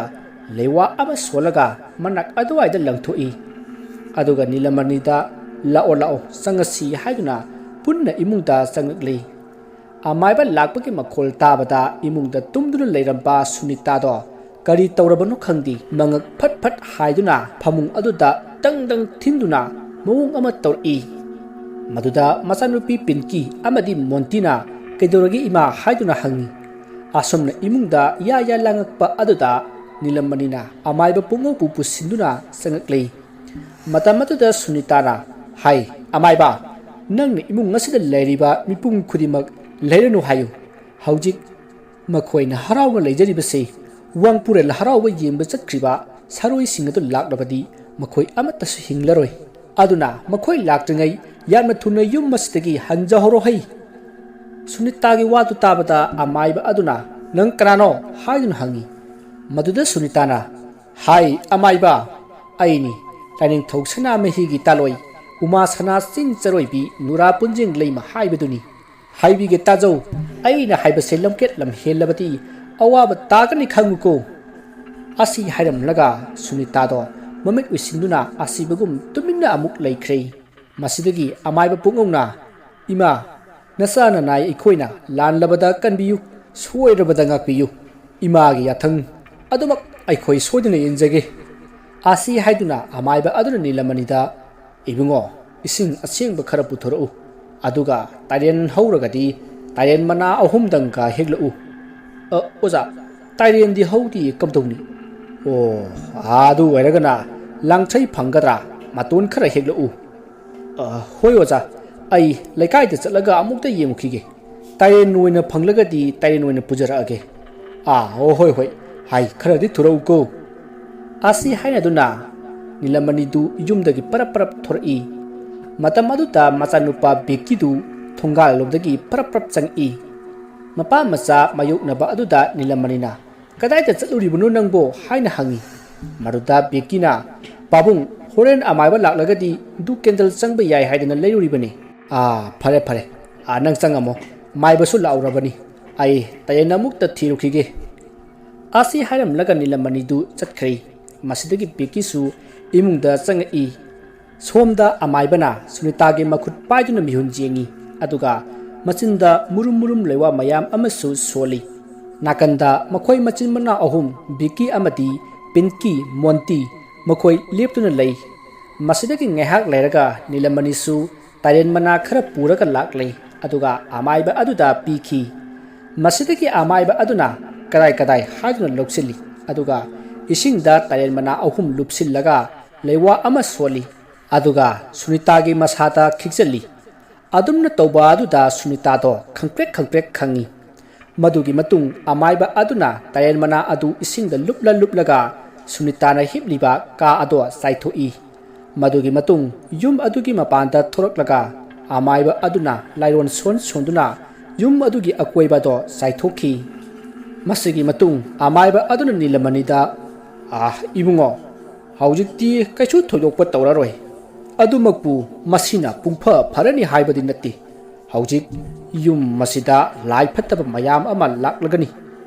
ꯂꯩꯋꯥ ꯑꯃ ꯁꯣꯜꯂꯒ ꯃꯅꯥꯛ ꯑꯗꯨꯋꯥꯏꯗ ꯂꯪꯊꯣꯛꯏ꯫ ꯑꯗꯨꯒ ꯅꯤꯂꯃꯅꯤꯗ "ꯂꯥꯛꯑꯣ, ꯂꯥꯛꯑꯣ, ꯆꯪꯉꯁꯤ" ꯍꯥꯏꯗꯨꯅ ꯄꯨꯟꯅ ꯏꯃꯨꯡꯗ ꯆꯪꯂꯛꯂꯤ꯫ ꯑꯃꯥꯏꯕ ꯂꯥꯛꯄꯒꯤ ꯃꯈꯣꯜ ꯇꯥꯕꯗ ꯏꯃꯨꯡꯗ ꯇꯨꯝꯗꯨꯅ ꯂꯩꯔꯝꯕ ꯁꯨꯅꯤꯇꯥꯗꯣ ꯀꯔꯤ ꯇꯧꯔꯕꯅꯣ ꯈꯪꯗꯦ, ꯃꯉꯛ ꯐꯠ ꯐꯠ ꯍꯥꯏꯗꯨꯅ ꯐꯃꯨꯡ ꯑꯗꯨꯗ ꯗꯪ ꯗꯪ ꯊꯤꯟꯗꯨꯅ ꯃꯑꯣꯡ ꯑꯃ ꯇꯧꯔꯛꯏ꯫ ꯃꯗꯨꯗ ꯃꯆꯥꯅꯨꯄꯤ ꯄꯤꯟꯀꯤ ꯑꯃꯗꯤ ꯃꯣꯟꯇꯤꯅ "ꯀꯩꯗꯧꯔꯒꯦ ꯏꯃꯥ?" ꯍꯥꯏꯗꯨꯅ ꯍꯪꯉꯤ꯫ ꯑꯁꯨꯝꯅ ꯏꯃꯨꯡꯗ ꯌꯥ ꯌꯥ ꯂꯥꯡꯉꯛꯄ ꯑꯗꯨꯗ ꯅꯤꯂꯝꯃꯅꯤꯅ ꯑꯃꯥꯏꯕ ꯄꯨꯡꯉꯧꯕꯨ ꯄꯨꯁꯤꯟꯗꯨꯅ ꯆꯪꯉꯛꯂꯤ꯫ ꯃꯇꯝ ꯑꯗꯨꯗ ꯁꯨꯅꯤꯇꯥꯅ ꯍꯥꯏ, "ꯑꯃꯥꯏꯕ, ꯅꯪꯅ ꯏꯃꯨꯡ ꯑꯁꯤꯗ ꯂꯩꯔꯤꯕ ꯃꯤꯄꯨꯝ ꯈꯨꯗꯤꯡꯃꯛ ꯂꯩꯔꯅꯨ ꯍꯥꯏꯌꯨ꯫ ꯍꯧꯖꯤꯛ ꯃꯈꯣꯏꯅ ꯍꯔꯥꯎꯅ ꯂꯩꯖꯔꯤꯕꯁꯤ ꯋꯥꯡꯄꯨꯔꯦꯜ ꯍꯔꯥꯎꯕ ꯌꯦꯡꯕ ꯆꯠꯈ꯭ꯔꯤꯕ ꯁꯥꯔꯣꯏꯁꯤꯡ ꯑꯗꯨ ꯂꯥꯛꯂꯕꯗꯤ ꯃꯈꯣꯏ ꯑꯃꯠꯇꯁꯨ ꯍꯤꯡꯂꯔꯣꯏ꯫ ꯑꯗꯨꯅ ꯃꯈꯣꯏ ꯂꯥꯛꯇ꯭ꯔꯤꯉꯩ ꯌꯥꯝꯅ ꯊꯨꯅ ꯌꯨꯝ ꯑꯁꯤꯗꯒꯤ ꯍꯟꯖꯍꯧꯔꯣ ꯍꯩ!" ꯁꯨꯅꯤꯇꯥꯒꯤ ꯋꯥꯗꯨ ꯇꯥꯕꯗ ꯑꯃꯥꯏꯕ ꯑꯗꯨꯅ "ꯅꯪ ꯀꯅꯥꯅꯣ?" ꯍꯥꯏꯗꯨꯅ ꯍꯪꯉꯤ꯫ ꯃꯗꯨꯗ ꯁꯨꯅꯤꯇꯥꯅ, "ꯍꯥꯏ ꯑꯃꯥꯏꯕ, ꯑꯩꯅꯤ ꯂꯥꯏꯅꯤꯡꯊꯧ ꯁꯅꯥꯃꯍꯤꯒꯤ ꯇꯥꯂꯣꯏ, ꯎꯃꯥ ꯁꯅꯥ ꯆꯤꯡ ꯆꯔꯣꯏꯕꯤ ꯅꯨꯔꯥ ꯄꯨꯟꯖꯦꯡ ꯂꯩꯃ ꯍꯥꯏꯕꯗꯨꯅꯤ꯫ ꯍꯥꯏꯕꯤꯒꯦ ꯇꯥꯖꯧ, ꯑꯩꯅ ꯍꯥꯏꯕꯁꯦ ꯂꯝꯀꯦꯠ ꯂꯝꯍꯦꯜꯂꯕꯗꯤ ꯑꯋꯥꯕ ꯇꯥꯒꯅꯤ ꯈꯪꯉꯨꯀꯣ!" ꯑꯁꯤ ꯍꯥꯏꯔꯝꯂꯒ ꯁꯨꯅꯤꯇꯥꯗꯣ ꯃꯃꯤꯠ ꯎꯏꯁꯤꯟꯗꯨꯅ ꯑꯁꯤꯕꯒꯨꯝ ꯇꯨꯃꯤꯟꯅ ꯑꯃꯨꯛ ꯂꯩꯈ꯭ꯔꯦ꯫ ꯃꯁꯤꯗꯒꯤ ꯑꯃꯥꯏꯕ ꯄꯨꯡꯉꯧꯅ, "ꯏꯃꯥ, ꯅꯆꯥ ꯅꯅꯥꯏ ꯑꯩꯈꯣꯏꯅ ꯂꯥꯟꯂꯕꯗ ꯀꯟꯕꯤꯌꯨ, ꯁꯣꯏꯔꯕꯗ ꯉꯥꯛꯄꯤꯌꯨ꯫ ꯏꯃꯥꯒꯤ ꯌꯥꯊꯪ ꯑꯗꯨꯃꯛ ꯑꯩꯈꯣꯏ ꯁꯣꯏꯗꯅ ꯏꯟꯖꯒꯦ" ꯑꯁꯤ ꯍꯥꯏꯗꯨꯅ ꯑꯃꯥꯏꯕ ꯑꯗꯨꯅ ꯅꯤꯂꯃꯅꯤꯗ, "ꯏꯕꯨꯡꯉꯣ, ꯏꯁꯤꯡ ꯑꯁꯦꯡꯕ ꯈꯔ ꯄꯨꯊꯣꯔꯛꯎ, ꯑꯗꯨꯒ ꯇꯥꯏꯔꯦꯟ ꯍꯧꯔꯒꯗꯤ ꯇꯥꯏꯔꯦꯟ ꯃꯅꯥ ꯑꯍꯨꯝꯗꯪꯒ ꯍꯦꯛꯂꯛꯎ"꯫ "ꯑ, ꯑꯣꯖꯥ, ꯇꯥꯏꯔꯦꯟꯗꯤ ꯍꯧꯗꯤ ꯀꯝꯗꯧꯅꯤ?" "ꯑꯣ, ꯑꯗꯨ ꯑꯣꯏꯔꯒꯅ ꯂꯥꯡꯊ꯭ꯔꯩ ꯐꯪꯒꯗ꯭ꯔꯥ? ꯃꯇꯣꯟ ꯈꯔ ꯍꯦꯛꯂꯛꯎ"꯫ "ꯑ, ꯍꯣꯏ ꯑꯣꯖꯥ, ꯑꯩ ꯂꯩꯀꯥꯏꯗ ꯆꯠꯂꯒ ꯑꯃꯨꯛꯇ ꯌꯦꯡꯉꯨꯈꯤꯒꯦ"꯫ "ꯇꯥꯏꯔꯦꯟ ꯑꯣꯏꯅ ꯐꯪꯂꯒꯗꯤ ꯇꯥꯏꯔꯦꯟ ꯑꯣꯏꯅ ꯄꯨꯖꯔꯛꯑꯒꯦ꯫" "ꯑꯥ, ꯑꯣ, ꯍꯣꯏ, ꯍꯣꯏ, ꯍꯥꯏ, ꯈꯔꯗꯤ ꯊꯨꯔꯛꯎꯀꯣ꯫" ꯑꯁꯤ ꯍꯥꯏꯅꯗꯨꯅ ꯅꯤꯂꯃꯅꯤꯗꯨ ꯌꯨꯝꯗꯒꯤ ꯄꯔꯞ ꯄꯔꯞ ꯊꯣꯔꯛꯏ꯫ ꯃꯇꯝ ꯑꯗꯨꯗ ꯃꯆꯥꯅꯨꯄꯥ ꯕꯤꯀꯤꯗꯨ ꯊꯣꯡꯒꯥꯜꯂꯣꯝꯗꯒꯤ ꯄꯔꯞ ꯄꯔꯞ ꯆꯪꯉꯛꯏ꯫ ꯃꯄꯥ ꯃꯆꯥ ꯃꯥꯌꯣꯛꯅꯕ ꯑꯗꯨꯗ ꯅꯤꯂꯃꯅꯤꯅ, "ꯀꯗꯥꯏꯗ ꯆꯠꯂꯨꯔꯤꯕꯅꯣ ꯅꯪꯕꯣ?" ꯍꯥꯏꯅ ꯍꯪꯉꯤ꯫ ꯃꯗꯨꯗ ꯕꯤꯀꯤꯅ, "ꯄꯥꯕꯨꯡ, ꯍꯣꯔꯦꯟ ꯑꯃꯥꯏꯕ ꯂꯥꯛꯂꯒꯗꯤ ꯗꯨ ꯀꯦꯟꯗꯜ ꯆꯪꯕ ꯌꯥꯏ ꯍꯥꯏꯗꯅ ꯂꯩꯔꯨꯔꯤꯕꯅꯤ꯫" "ꯑꯥ, ꯐꯔꯦ, ꯐꯔꯦ꯫ ꯑꯥ, ꯅꯪ ꯆꯪꯉꯝꯃꯣ꯫ ꯃꯥꯏꯕꯁꯨ ꯂꯥꯛꯎꯔꯕꯅꯤ꯫ ꯑꯩ ꯇꯥꯏꯔꯦꯟ ꯑꯃꯨꯛꯇ ꯊꯤꯔꯨꯈꯤꯒꯦ꯫" ꯑꯁꯤ ꯍꯥꯏꯔꯝꯂꯒ ꯅꯤꯂꯃꯅꯤꯗꯨ ꯆꯠꯈ꯭ꯔꯦ꯫ ꯃꯁꯤꯗꯒꯤ ꯕꯤꯀꯤꯁꯨ ꯏꯃꯨꯡꯗ ꯆꯪꯉꯛꯏ꯫ ꯁꯣꯝꯗ ꯑꯃꯥꯏꯕꯅ ꯁꯨꯅꯤꯇꯥꯒꯤ ꯃꯈꯨꯠ ꯄꯥꯏꯗꯨꯅ ꯃꯤꯍꯨꯟ ꯌꯦꯡꯉꯤ, ꯑꯗꯨꯒ ꯃꯆꯤꯟꯗ ꯃꯨꯔꯨꯝ ꯃꯨꯔꯨꯝ ꯂꯩꯋꯥ ꯃꯌꯥꯝ ꯑꯃꯁꯨ ꯁꯣꯜꯂꯤ꯫ ꯅꯥꯀꯟꯗ ꯃꯈꯣꯏ ꯃꯆꯤꯟ ꯃꯅꯥꯎ ꯑꯍꯨꯝ, ꯕꯤꯀꯤ ꯑꯃꯗꯤ ꯄꯤꯟꯀꯤ, ꯃꯣꯟꯇꯤ, ꯃꯈꯣꯏ ꯂꯦꯞꯇꯨꯅ ꯂꯩ꯫ ꯃꯁꯤꯗꯒꯤ ꯉꯥꯏꯍꯥꯛ ꯂꯩꯔꯒ ꯅꯤꯂꯃꯅꯤꯁꯨ ꯇꯥꯏꯔꯦꯟ ꯃꯅꯥ ꯈꯔ ꯄꯨꯔꯒ ꯂꯥꯛꯂꯦ, ꯑꯗꯨꯒ ꯑꯃꯥꯏꯕ ꯑꯗꯨꯗ ꯄꯤꯈꯤ꯫ ꯃꯁꯤꯗꯒꯤ ꯑꯃꯥꯏꯕ ꯑꯗꯨꯅ ꯀꯗꯥꯏ ꯀꯗꯥꯏ ꯍꯥꯏꯗꯨꯅ ꯂꯧꯁꯤꯜꯂꯤ, ꯑꯗꯨꯒ ꯏꯁꯤꯡꯗ ꯇꯥꯏꯔꯦꯟ ꯃꯅꯥ ꯑꯍꯨꯝ ꯂꯨꯞꯁꯤꯜꯂꯒ ꯂꯩꯋꯥ ꯑꯃ ꯁꯣꯜꯂꯤ, ꯑꯗꯨꯒ ꯁꯨꯅꯤꯇꯥꯒꯤ ꯃꯁꯥꯗ ꯈꯤꯛꯆꯜꯂꯤ꯫ ꯑꯗꯨꯝꯅ ꯇꯧꯕ ꯑꯗꯨꯗ ꯁꯨꯅꯤꯇꯥꯗꯣ ꯈꯪꯄ꯭ꯔꯦꯛ ꯈꯪꯄ꯭ꯔꯦꯛ ꯈꯪꯉꯤ꯫ ꯃꯗꯨꯒꯤ ꯃꯇꯨꯡ ꯑꯃꯥꯏꯕ ꯑꯗꯨꯅ ꯇꯥꯏꯔꯦꯟ ꯃꯅꯥ ꯑꯗꯨ ꯏꯁꯤꯡꯗ ꯂꯨꯞꯂ ꯂꯨꯞꯂꯒ ꯁꯨꯅꯤꯇꯥꯅ ꯍꯤꯞꯂꯤꯕ ꯀꯥ ꯑꯗꯣ ꯆꯥꯏꯊꯣꯛꯏ꯫ ꯃꯗꯨꯒꯤ ꯃꯇꯨꯡ ꯌꯨꯝ ꯑꯗꯨꯒꯤ ꯃꯄꯥꯟꯗ ꯊꯣꯔꯛꯂꯒ ꯑꯃꯥꯏꯕ ꯑꯗꯨꯅ ꯂꯥꯏꯔꯣꯟ ꯁꯣꯟ ꯁꯣꯟꯗꯨꯅ ꯌꯨꯝ ꯑꯗꯨꯒꯤ ꯑꯀꯣꯏꯕꯗꯣ ꯆꯥꯏꯊꯣꯛꯈꯤ꯫ ꯃꯁꯤꯒꯤ ꯃꯇꯨꯡ ꯑꯃꯥꯏꯕ ꯑꯗꯨꯅ ꯅꯤꯂꯃꯅꯤꯗ, "ꯑꯥ, ꯏꯕꯨꯡꯉꯣ, ꯍꯧꯖꯤꯛꯇꯤ ꯀꯩꯁꯨ ꯊꯣꯏꯗꯣꯛꯄ ꯇꯧꯔꯔꯣꯏ꯫ ꯑꯗꯨꯃꯛꯄꯨ ꯃꯁꯤꯅ ꯄꯨꯡꯐ ꯐꯔꯅꯤ ꯍꯥꯏꯕꯗꯤ ꯅꯠꯇꯦ꯫ ꯍꯧꯖꯤꯛ ꯌꯨꯝ ꯑꯁꯤꯗ ꯂꯥꯏ ꯐꯠꯇꯕ ꯃꯌꯥꯝ ꯑꯃ ꯂꯥꯛꯂꯒꯅꯤ꯫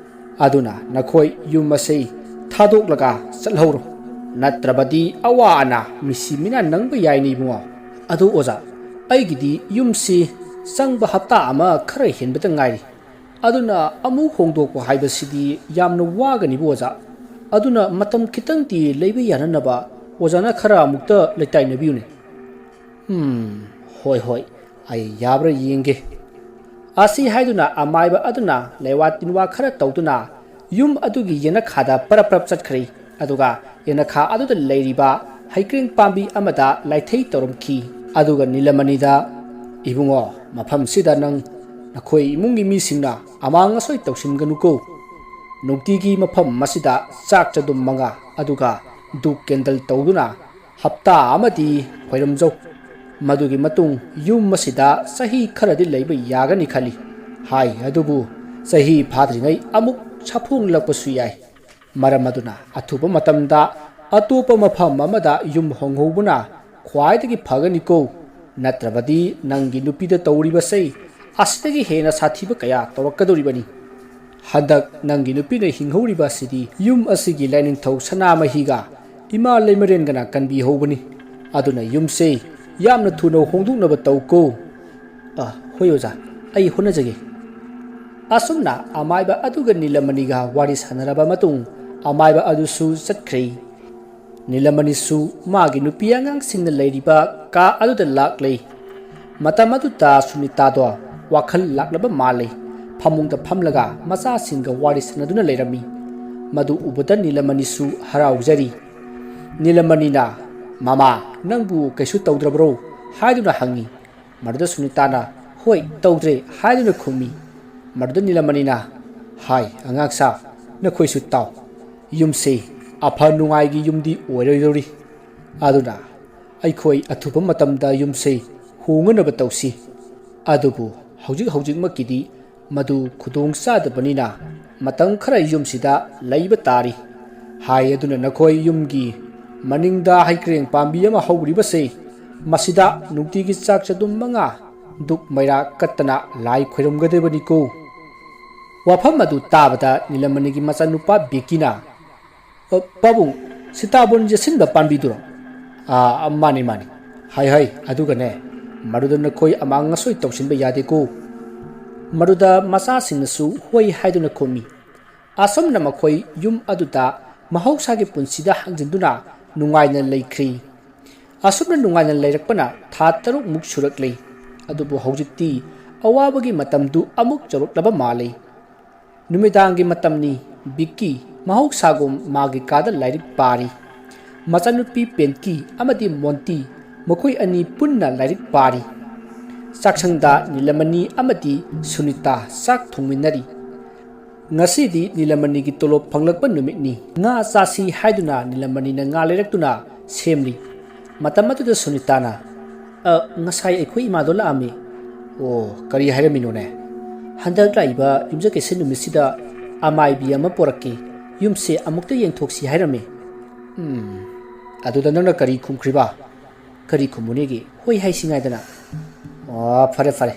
ꯑꯗꯨꯅ ꯅꯈꯣꯏ ꯌꯨꯝ ꯑꯁꯤ ꯊꯥꯗꯣꯛꯂꯒ ꯆꯠꯍꯧꯔꯣ꯫ ꯅꯠꯇ꯭ꯔꯕꯗꯤ ꯑꯋꯥ ꯑꯅꯥ ꯃꯤꯁꯤ ꯃꯤꯅꯥ ꯅꯪꯕ ꯌꯥꯏꯅꯦ ꯏꯕꯨꯡꯉꯣ꯫" "ꯑꯗꯨ ꯑꯣꯖꯥ, ꯑꯩꯒꯤꯗꯤ ꯌꯨꯝꯁꯤ ꯆꯪꯕ ꯍꯞꯇꯥ ꯑꯃ ꯈꯔ ꯍꯦꯟꯕꯇ ꯉꯥꯏꯔꯤ꯫ ꯑꯗꯨꯅ ꯑꯃꯨꯛ ꯍꯣꯡꯗꯣꯛꯄ ꯍꯥꯏꯕꯁꯤꯗꯤ ꯌꯥꯝꯅ ꯋꯥꯒꯅꯤꯕꯨ ꯑꯣꯖꯥ꯫ ꯑꯗꯨꯅ ꯃꯇꯝ ꯈꯤꯇꯪꯗꯤ ꯂꯩꯕ ꯌꯥꯅꯅꯕ ꯑꯣꯖꯥꯅ ꯈꯔ ꯑꯃꯨꯛꯇ ꯂꯩꯇꯥꯏꯅꯕꯤꯌꯨꯅꯦ꯫" "ꯎꯝ, ꯍꯣꯏ, ꯍꯣꯏ, ꯑꯩ ꯌꯥꯕ꯭ꯔꯥ ꯌꯦꯡꯒꯦ꯫" ꯑꯁꯤ ꯍꯥꯏꯗꯨꯅ ꯑꯃꯥꯏꯕ ꯑꯗꯨꯅ ꯂꯩꯋꯥ ꯇꯤꯟꯋꯥ ꯈꯔ ꯇꯧꯗꯨꯅ ꯌꯨꯝ ꯑꯗꯨꯒꯤ ꯌꯦꯅꯈꯥꯗ ꯄꯔꯞ ꯄꯔꯞ ꯆꯠꯈ꯭ꯔꯦ꯫ ꯑꯗꯨꯒ ꯌꯦꯅꯈꯥ ꯑꯗꯨꯗ ꯂꯩꯔꯤꯕ ꯍꯩꯀ꯭ꯔꯦꯡ ꯄꯥꯝꯕꯤ ꯑꯃꯗ ꯂꯥꯏꯊꯩ ꯇꯧꯔꯝꯈꯤ꯫ ꯑꯗꯨꯒ ꯅꯤꯂꯃꯅꯤꯗ, "ꯏꯕꯨꯡꯉꯣ, ꯃꯐꯝꯁꯤꯗ ꯅꯪ ꯅꯈꯣꯏ ꯏꯃꯨꯡꯒꯤ ꯃꯤꯁꯤꯡꯅ ꯑꯃꯥꯡ ꯑꯁꯣꯏ ꯇꯧꯁꯤꯟꯒꯅꯨꯀꯣ꯫ ꯅꯨꯡꯇꯤꯒꯤ ꯃꯐꯝ ꯑꯁꯤꯗ ꯆꯥꯛ ꯆꯗꯨꯝ ꯃꯉꯥ ꯑꯗꯨꯒ ꯙꯨꯞ ꯀꯦꯟꯗꯜ ꯇꯧꯗꯨꯅ ꯍꯞꯇꯥ ꯑꯃꯗꯤ ꯈꯣꯏꯔꯝꯖꯧ꯫ ꯃꯗꯨꯒꯤ ꯃꯇꯨꯡ ꯌꯨꯝ ꯑꯁꯤꯗ ꯆꯍꯤ ꯈꯔꯗꯤ ꯂꯩꯕ ꯌꯥꯒꯅꯤ ꯈꯜꯂꯤ꯫ ꯍꯥꯏ ꯑꯗꯨꯕꯨ ꯆꯍꯤ ꯐꯥꯗ꯭ꯔꯤꯉꯩ ꯑꯃꯨꯛ ꯁꯥꯐꯣꯡꯂꯛꯄꯁꯨ ꯌꯥꯏ꯫ ꯃꯔꯝ ꯑꯗꯨꯅ ꯑꯊꯨꯕ ꯃꯇꯝꯗ ꯑꯇꯣꯞꯄ ꯃꯐꯝ ꯑꯃꯗ ꯌꯨꯝ ꯍꯣꯡꯍꯧꯕꯅ ꯈ꯭ꯋꯥꯏꯗꯒꯤ ꯐꯒꯅꯤꯀꯣ꯫ ꯅꯠꯇ꯭ꯔꯕꯗꯤ ꯅꯪꯒꯤ ꯅꯨꯄꯤꯗ ꯇꯧꯔꯤꯕꯁꯦ ꯑꯁꯤꯗꯒꯤ ꯍꯦꯟꯅ ꯁꯥꯊꯤꯕ ꯀꯌꯥ ꯇꯧꯔꯛꯀꯗꯧꯔꯤꯕꯅꯤ꯫ ꯍꯟꯗꯛ ꯅꯪꯒꯤ ꯅꯨꯄꯤꯅ ꯍꯤꯡꯍꯧꯔꯤꯕ ꯑꯁꯤꯗꯤ ꯌꯨꯝ ꯑꯁꯤꯒꯤ ꯂꯥꯏꯅꯤꯡꯊꯧ ꯁꯅꯥꯃꯍꯤꯒ ꯏꯃꯥ ꯂꯩꯃꯔꯦꯟꯒꯅ ꯀꯟꯕꯤꯍꯧꯕꯅꯤ꯫ ꯑꯗꯨꯅ ꯌꯨꯝꯁꯦ ꯌꯥꯝꯅ ꯊꯨꯅ ꯍꯣꯡꯗꯣꯛꯅꯕ ꯇꯧꯀꯣ꯫ ꯑ, ꯍꯣꯏ ꯑꯣꯖꯥ, ꯑꯩ ꯍꯣꯠꯅꯖꯒꯦ꯫ ꯑꯁꯨꯝꯅ ꯑꯃꯥꯏꯕ ꯑꯗꯨꯒ ꯅꯤꯂꯃꯅꯤꯒ ꯋꯥꯔꯤ ꯁꯥꯟꯅꯔꯕ ꯃꯇꯨꯡ ꯑꯃꯥꯏꯕ ꯑꯗꯨꯁꯨ ꯆꯠꯈ꯭ꯔꯦ꯫ ꯅꯤꯂꯃꯅꯤꯁꯨ ꯃꯥꯒꯤ ꯅꯨꯄꯤ ꯑꯉꯥꯡꯁꯤꯡꯅ ꯂꯩꯔꯤꯕ ꯀꯥ ꯑꯗꯨꯗ ꯂꯥꯛꯂꯦ꯫ ꯃꯇꯝ ꯑꯗꯨꯗ ꯁꯨꯅꯤꯇꯥꯗꯣ ꯋꯥꯈꯜ ꯂꯥꯛꯂꯕ ꯃꯥꯜꯂꯦ꯫ ꯐꯃꯨꯡꯗ ꯐꯝꯂꯒ ꯃꯆꯥꯁꯤꯡꯒ ꯋꯥꯔꯤ ꯁꯥꯟꯅꯗꯨꯅ ꯂꯩꯔꯝꯃꯤ꯫ ꯃꯗꯨ ꯎꯕꯗ ꯅꯤꯂꯃꯅꯤꯁꯨ ꯍꯔꯥꯎꯖꯔꯤ꯫ ꯅꯤꯂꯃꯅꯤꯅ, "ꯃꯃꯥ, ꯅꯪꯕꯨ ꯀꯩꯁꯨ ꯇꯧꯗ꯭ꯔꯕ꯭ꯔꯣ?" ꯍꯥꯏꯗꯨꯅ ꯍꯪꯉꯤ꯫ ꯃꯗꯨꯗ ꯁꯨꯅꯤꯇꯥꯅ, "ꯍꯣꯏ, ꯇꯧꯗ꯭ꯔꯦ" ꯍꯥꯏꯗꯨꯅ ꯈꯨꯝꯃꯤ꯫ ꯃꯗꯨꯗ ꯅꯤꯂꯃꯅꯤꯅ, "ꯍꯥꯏ ꯑꯉꯥꯡꯁꯥ, ꯅꯈꯣꯏꯁꯨ ꯇꯥꯎ꯫ ꯌꯨꯝꯁꯦ ꯑꯐ ꯅꯨꯡꯉꯥꯏꯒꯤ ꯌꯨꯝꯗꯤ ꯑꯣꯏꯔꯣꯏꯗꯧꯔꯤ꯫ ꯑꯗꯨꯅ ꯑꯩꯈꯣꯏ ꯑꯊꯨꯕ ꯃꯇꯝꯗ ꯌꯨꯝꯁꯦ ꯍꯣꯡꯅꯅꯕ ꯇꯧꯁꯤ꯫ ꯑꯗꯨꯕꯨ ꯍꯧꯖꯤꯛ ꯍꯧꯖꯤꯛꯃꯛꯀꯤꯗꯤ ꯃꯗꯨ ꯈꯨꯗꯣꯡ ꯆꯥꯗꯕꯅꯤꯅ ꯃꯇꯝ ꯈꯔ ꯌꯨꯝꯁꯤꯗ ꯂꯩꯕ ꯇꯥꯔꯤ" ꯍꯥꯏ꯫ ꯑꯗꯨꯅ ꯅꯈꯣꯏ ꯌꯨꯝꯒꯤ ꯃꯅꯤꯡꯗ ꯍꯩꯀ꯭ꯔꯦꯡ ꯄꯥꯝꯕꯤ ꯑꯃ ꯍꯧꯔꯤꯕꯁꯦ, ꯃꯁꯤꯗ ꯅꯨꯡꯇꯤꯒꯤ ꯆꯥꯛ ꯆꯗꯨꯝ ꯃꯉꯥ ꯙꯨꯞ ꯃꯩꯔꯥ ꯀꯠꯇꯅ ꯂꯥꯏ ꯈꯣꯏꯔꯝꯒꯗꯕꯅꯤꯀꯣ꯫ ꯋꯥꯐꯝ ꯑꯗꯨ ꯇꯥꯕꯗ ꯅꯤꯂꯃꯅꯤꯒꯤ ꯃꯆꯥꯅꯨꯄꯥ ꯕꯤꯀꯤꯅ, "ꯑ, ꯄꯥꯕꯨꯡ, ꯁꯤꯇꯥꯕꯣꯟ ꯌꯦꯠꯁꯤꯟꯕ ꯄꯥꯝꯕꯤꯗꯨꯔꯣ?" "ꯑꯥ, ꯃꯥꯅꯤ, ꯃꯥꯅꯤ꯫ ꯍꯥꯏ, ꯍꯥꯏ, ꯑꯗꯨꯒꯅꯦ, ꯃꯗꯨꯗ ꯅꯈꯣꯏ ꯑꯃꯥꯡ ꯑꯁꯣꯏ ꯇꯧꯁꯤꯟꯕ ꯌꯥꯗꯦꯀꯣ꯫ ꯃꯗꯨꯗ ꯃꯆꯥꯁꯤꯡꯅꯁꯨ ꯍꯣꯏ ꯍꯥꯏꯗꯨꯅ ꯈꯨꯝꯃꯤ꯫ ꯑꯁꯨꯝꯅ ꯃꯈꯣꯏ ꯌꯨꯝ ꯑꯗꯨꯗ ꯃꯍꯧꯁꯥꯒꯤ ꯄꯨꯟꯁꯤꯗ ꯍꯟꯖꯤꯟꯗꯨꯅ ꯅꯨꯡꯉꯥꯏꯅ ꯂꯩꯈ꯭ꯔꯤ꯫ ꯑꯁꯨꯝꯅ ꯅꯨꯡꯉꯥꯏꯅ ꯂꯩꯔꯛꯄꯅ ꯊꯥ ꯇꯔꯨꯛꯃꯨꯛ ꯁꯨꯔꯛꯂꯤ꯫ ꯑꯗꯨꯕꯨ ꯍꯧꯖꯤꯛꯇꯤ ꯑꯋꯥꯕꯒꯤ ꯃꯇꯝꯗꯨ ꯑꯃꯨꯛ ꯌꯧꯔꯛꯂꯕ ꯃꯥꯜꯂꯤ꯫ ꯅꯨꯃꯤꯗꯥꯡꯒꯤ ꯃꯇꯝꯅꯤ꯫ ꯕꯤꯛꯀꯤ ꯃꯍꯧꯁꯥꯒꯨꯝ ꯃꯥꯒꯤ ꯀꯥꯗ ꯂꯥꯏꯔꯤꯛ ꯄꯥꯔꯤ꯫ ꯃꯆꯥꯅꯨꯄꯤ ꯄꯦꯟꯀꯤ ꯑꯃꯗꯤ ꯃꯣꯟꯇꯤ, ꯃꯈꯣꯏ ꯑꯅꯤ ꯄꯨꯟꯅ ꯂꯥꯏꯔꯤꯛ ꯄꯥꯔꯤ꯫ ꯆꯥꯛꯁꯪꯗ ꯅꯤꯂꯃꯅꯤ ꯑꯃꯗꯤ ꯁꯨꯅꯤꯇꯥ ꯆꯥꯛ ꯊꯣꯡꯃꯤꯟꯅꯔꯤ꯫ ꯉꯁꯤꯗꯤ ꯅꯤꯂꯃꯅꯤꯒꯤ ꯇꯣꯂꯣꯞ ꯐꯪꯂꯛꯄ ꯅꯨꯃꯤꯠꯅꯤ꯫ ꯉꯥ ꯆꯥꯁꯤ ꯍꯥꯏꯗꯨꯅ ꯅꯤꯂꯃꯅꯤꯅ ꯉꯥ ꯂꯩꯔꯛꯇꯨꯅ ꯁꯦꯝꯂꯤ꯫ ꯃꯇꯝ ꯑꯗꯨꯗ ꯁꯨꯅꯤꯇꯥꯅ, "ꯑ, ꯉꯁꯥꯏ ꯑꯩꯈꯣꯏ ꯏꯃꯥꯗꯣ ꯂꯥꯛꯑꯝꯃꯤ꯫" "ꯑꯣ, ꯀꯔꯤ ꯍꯥꯏꯔꯝꯃꯤꯅꯣꯅꯦ?" "ꯍꯟꯗꯛ ꯂꯥꯛꯏꯕ ꯌꯨꯝꯖꯀꯩꯁ ꯅꯨꯃꯤꯠꯁꯤꯗ ꯑꯃꯥꯏꯕꯤ ꯑꯃ ꯄꯣꯔꯛꯀꯦ, ꯌꯨꯝꯁꯦ ꯑꯃꯨꯛꯇ ꯌꯦꯡꯊꯣꯛꯁꯤ ꯍꯥꯏꯔꯝꯃꯤ꯫" "ꯎꯝ, ꯑꯗꯨꯗ ꯅꯪꯅ ꯀꯔꯤ ꯈꯨꯝꯈ꯭ꯔꯤꯕ?" "ꯀꯔꯤ ꯈꯨꯝꯃꯨꯅꯤꯒꯤ, ꯍꯣꯏ ꯍꯥꯏꯁꯤ ꯉꯥꯏꯗꯅ꯫" "ꯑꯣ, ꯐꯔꯦ ꯐꯔꯦ,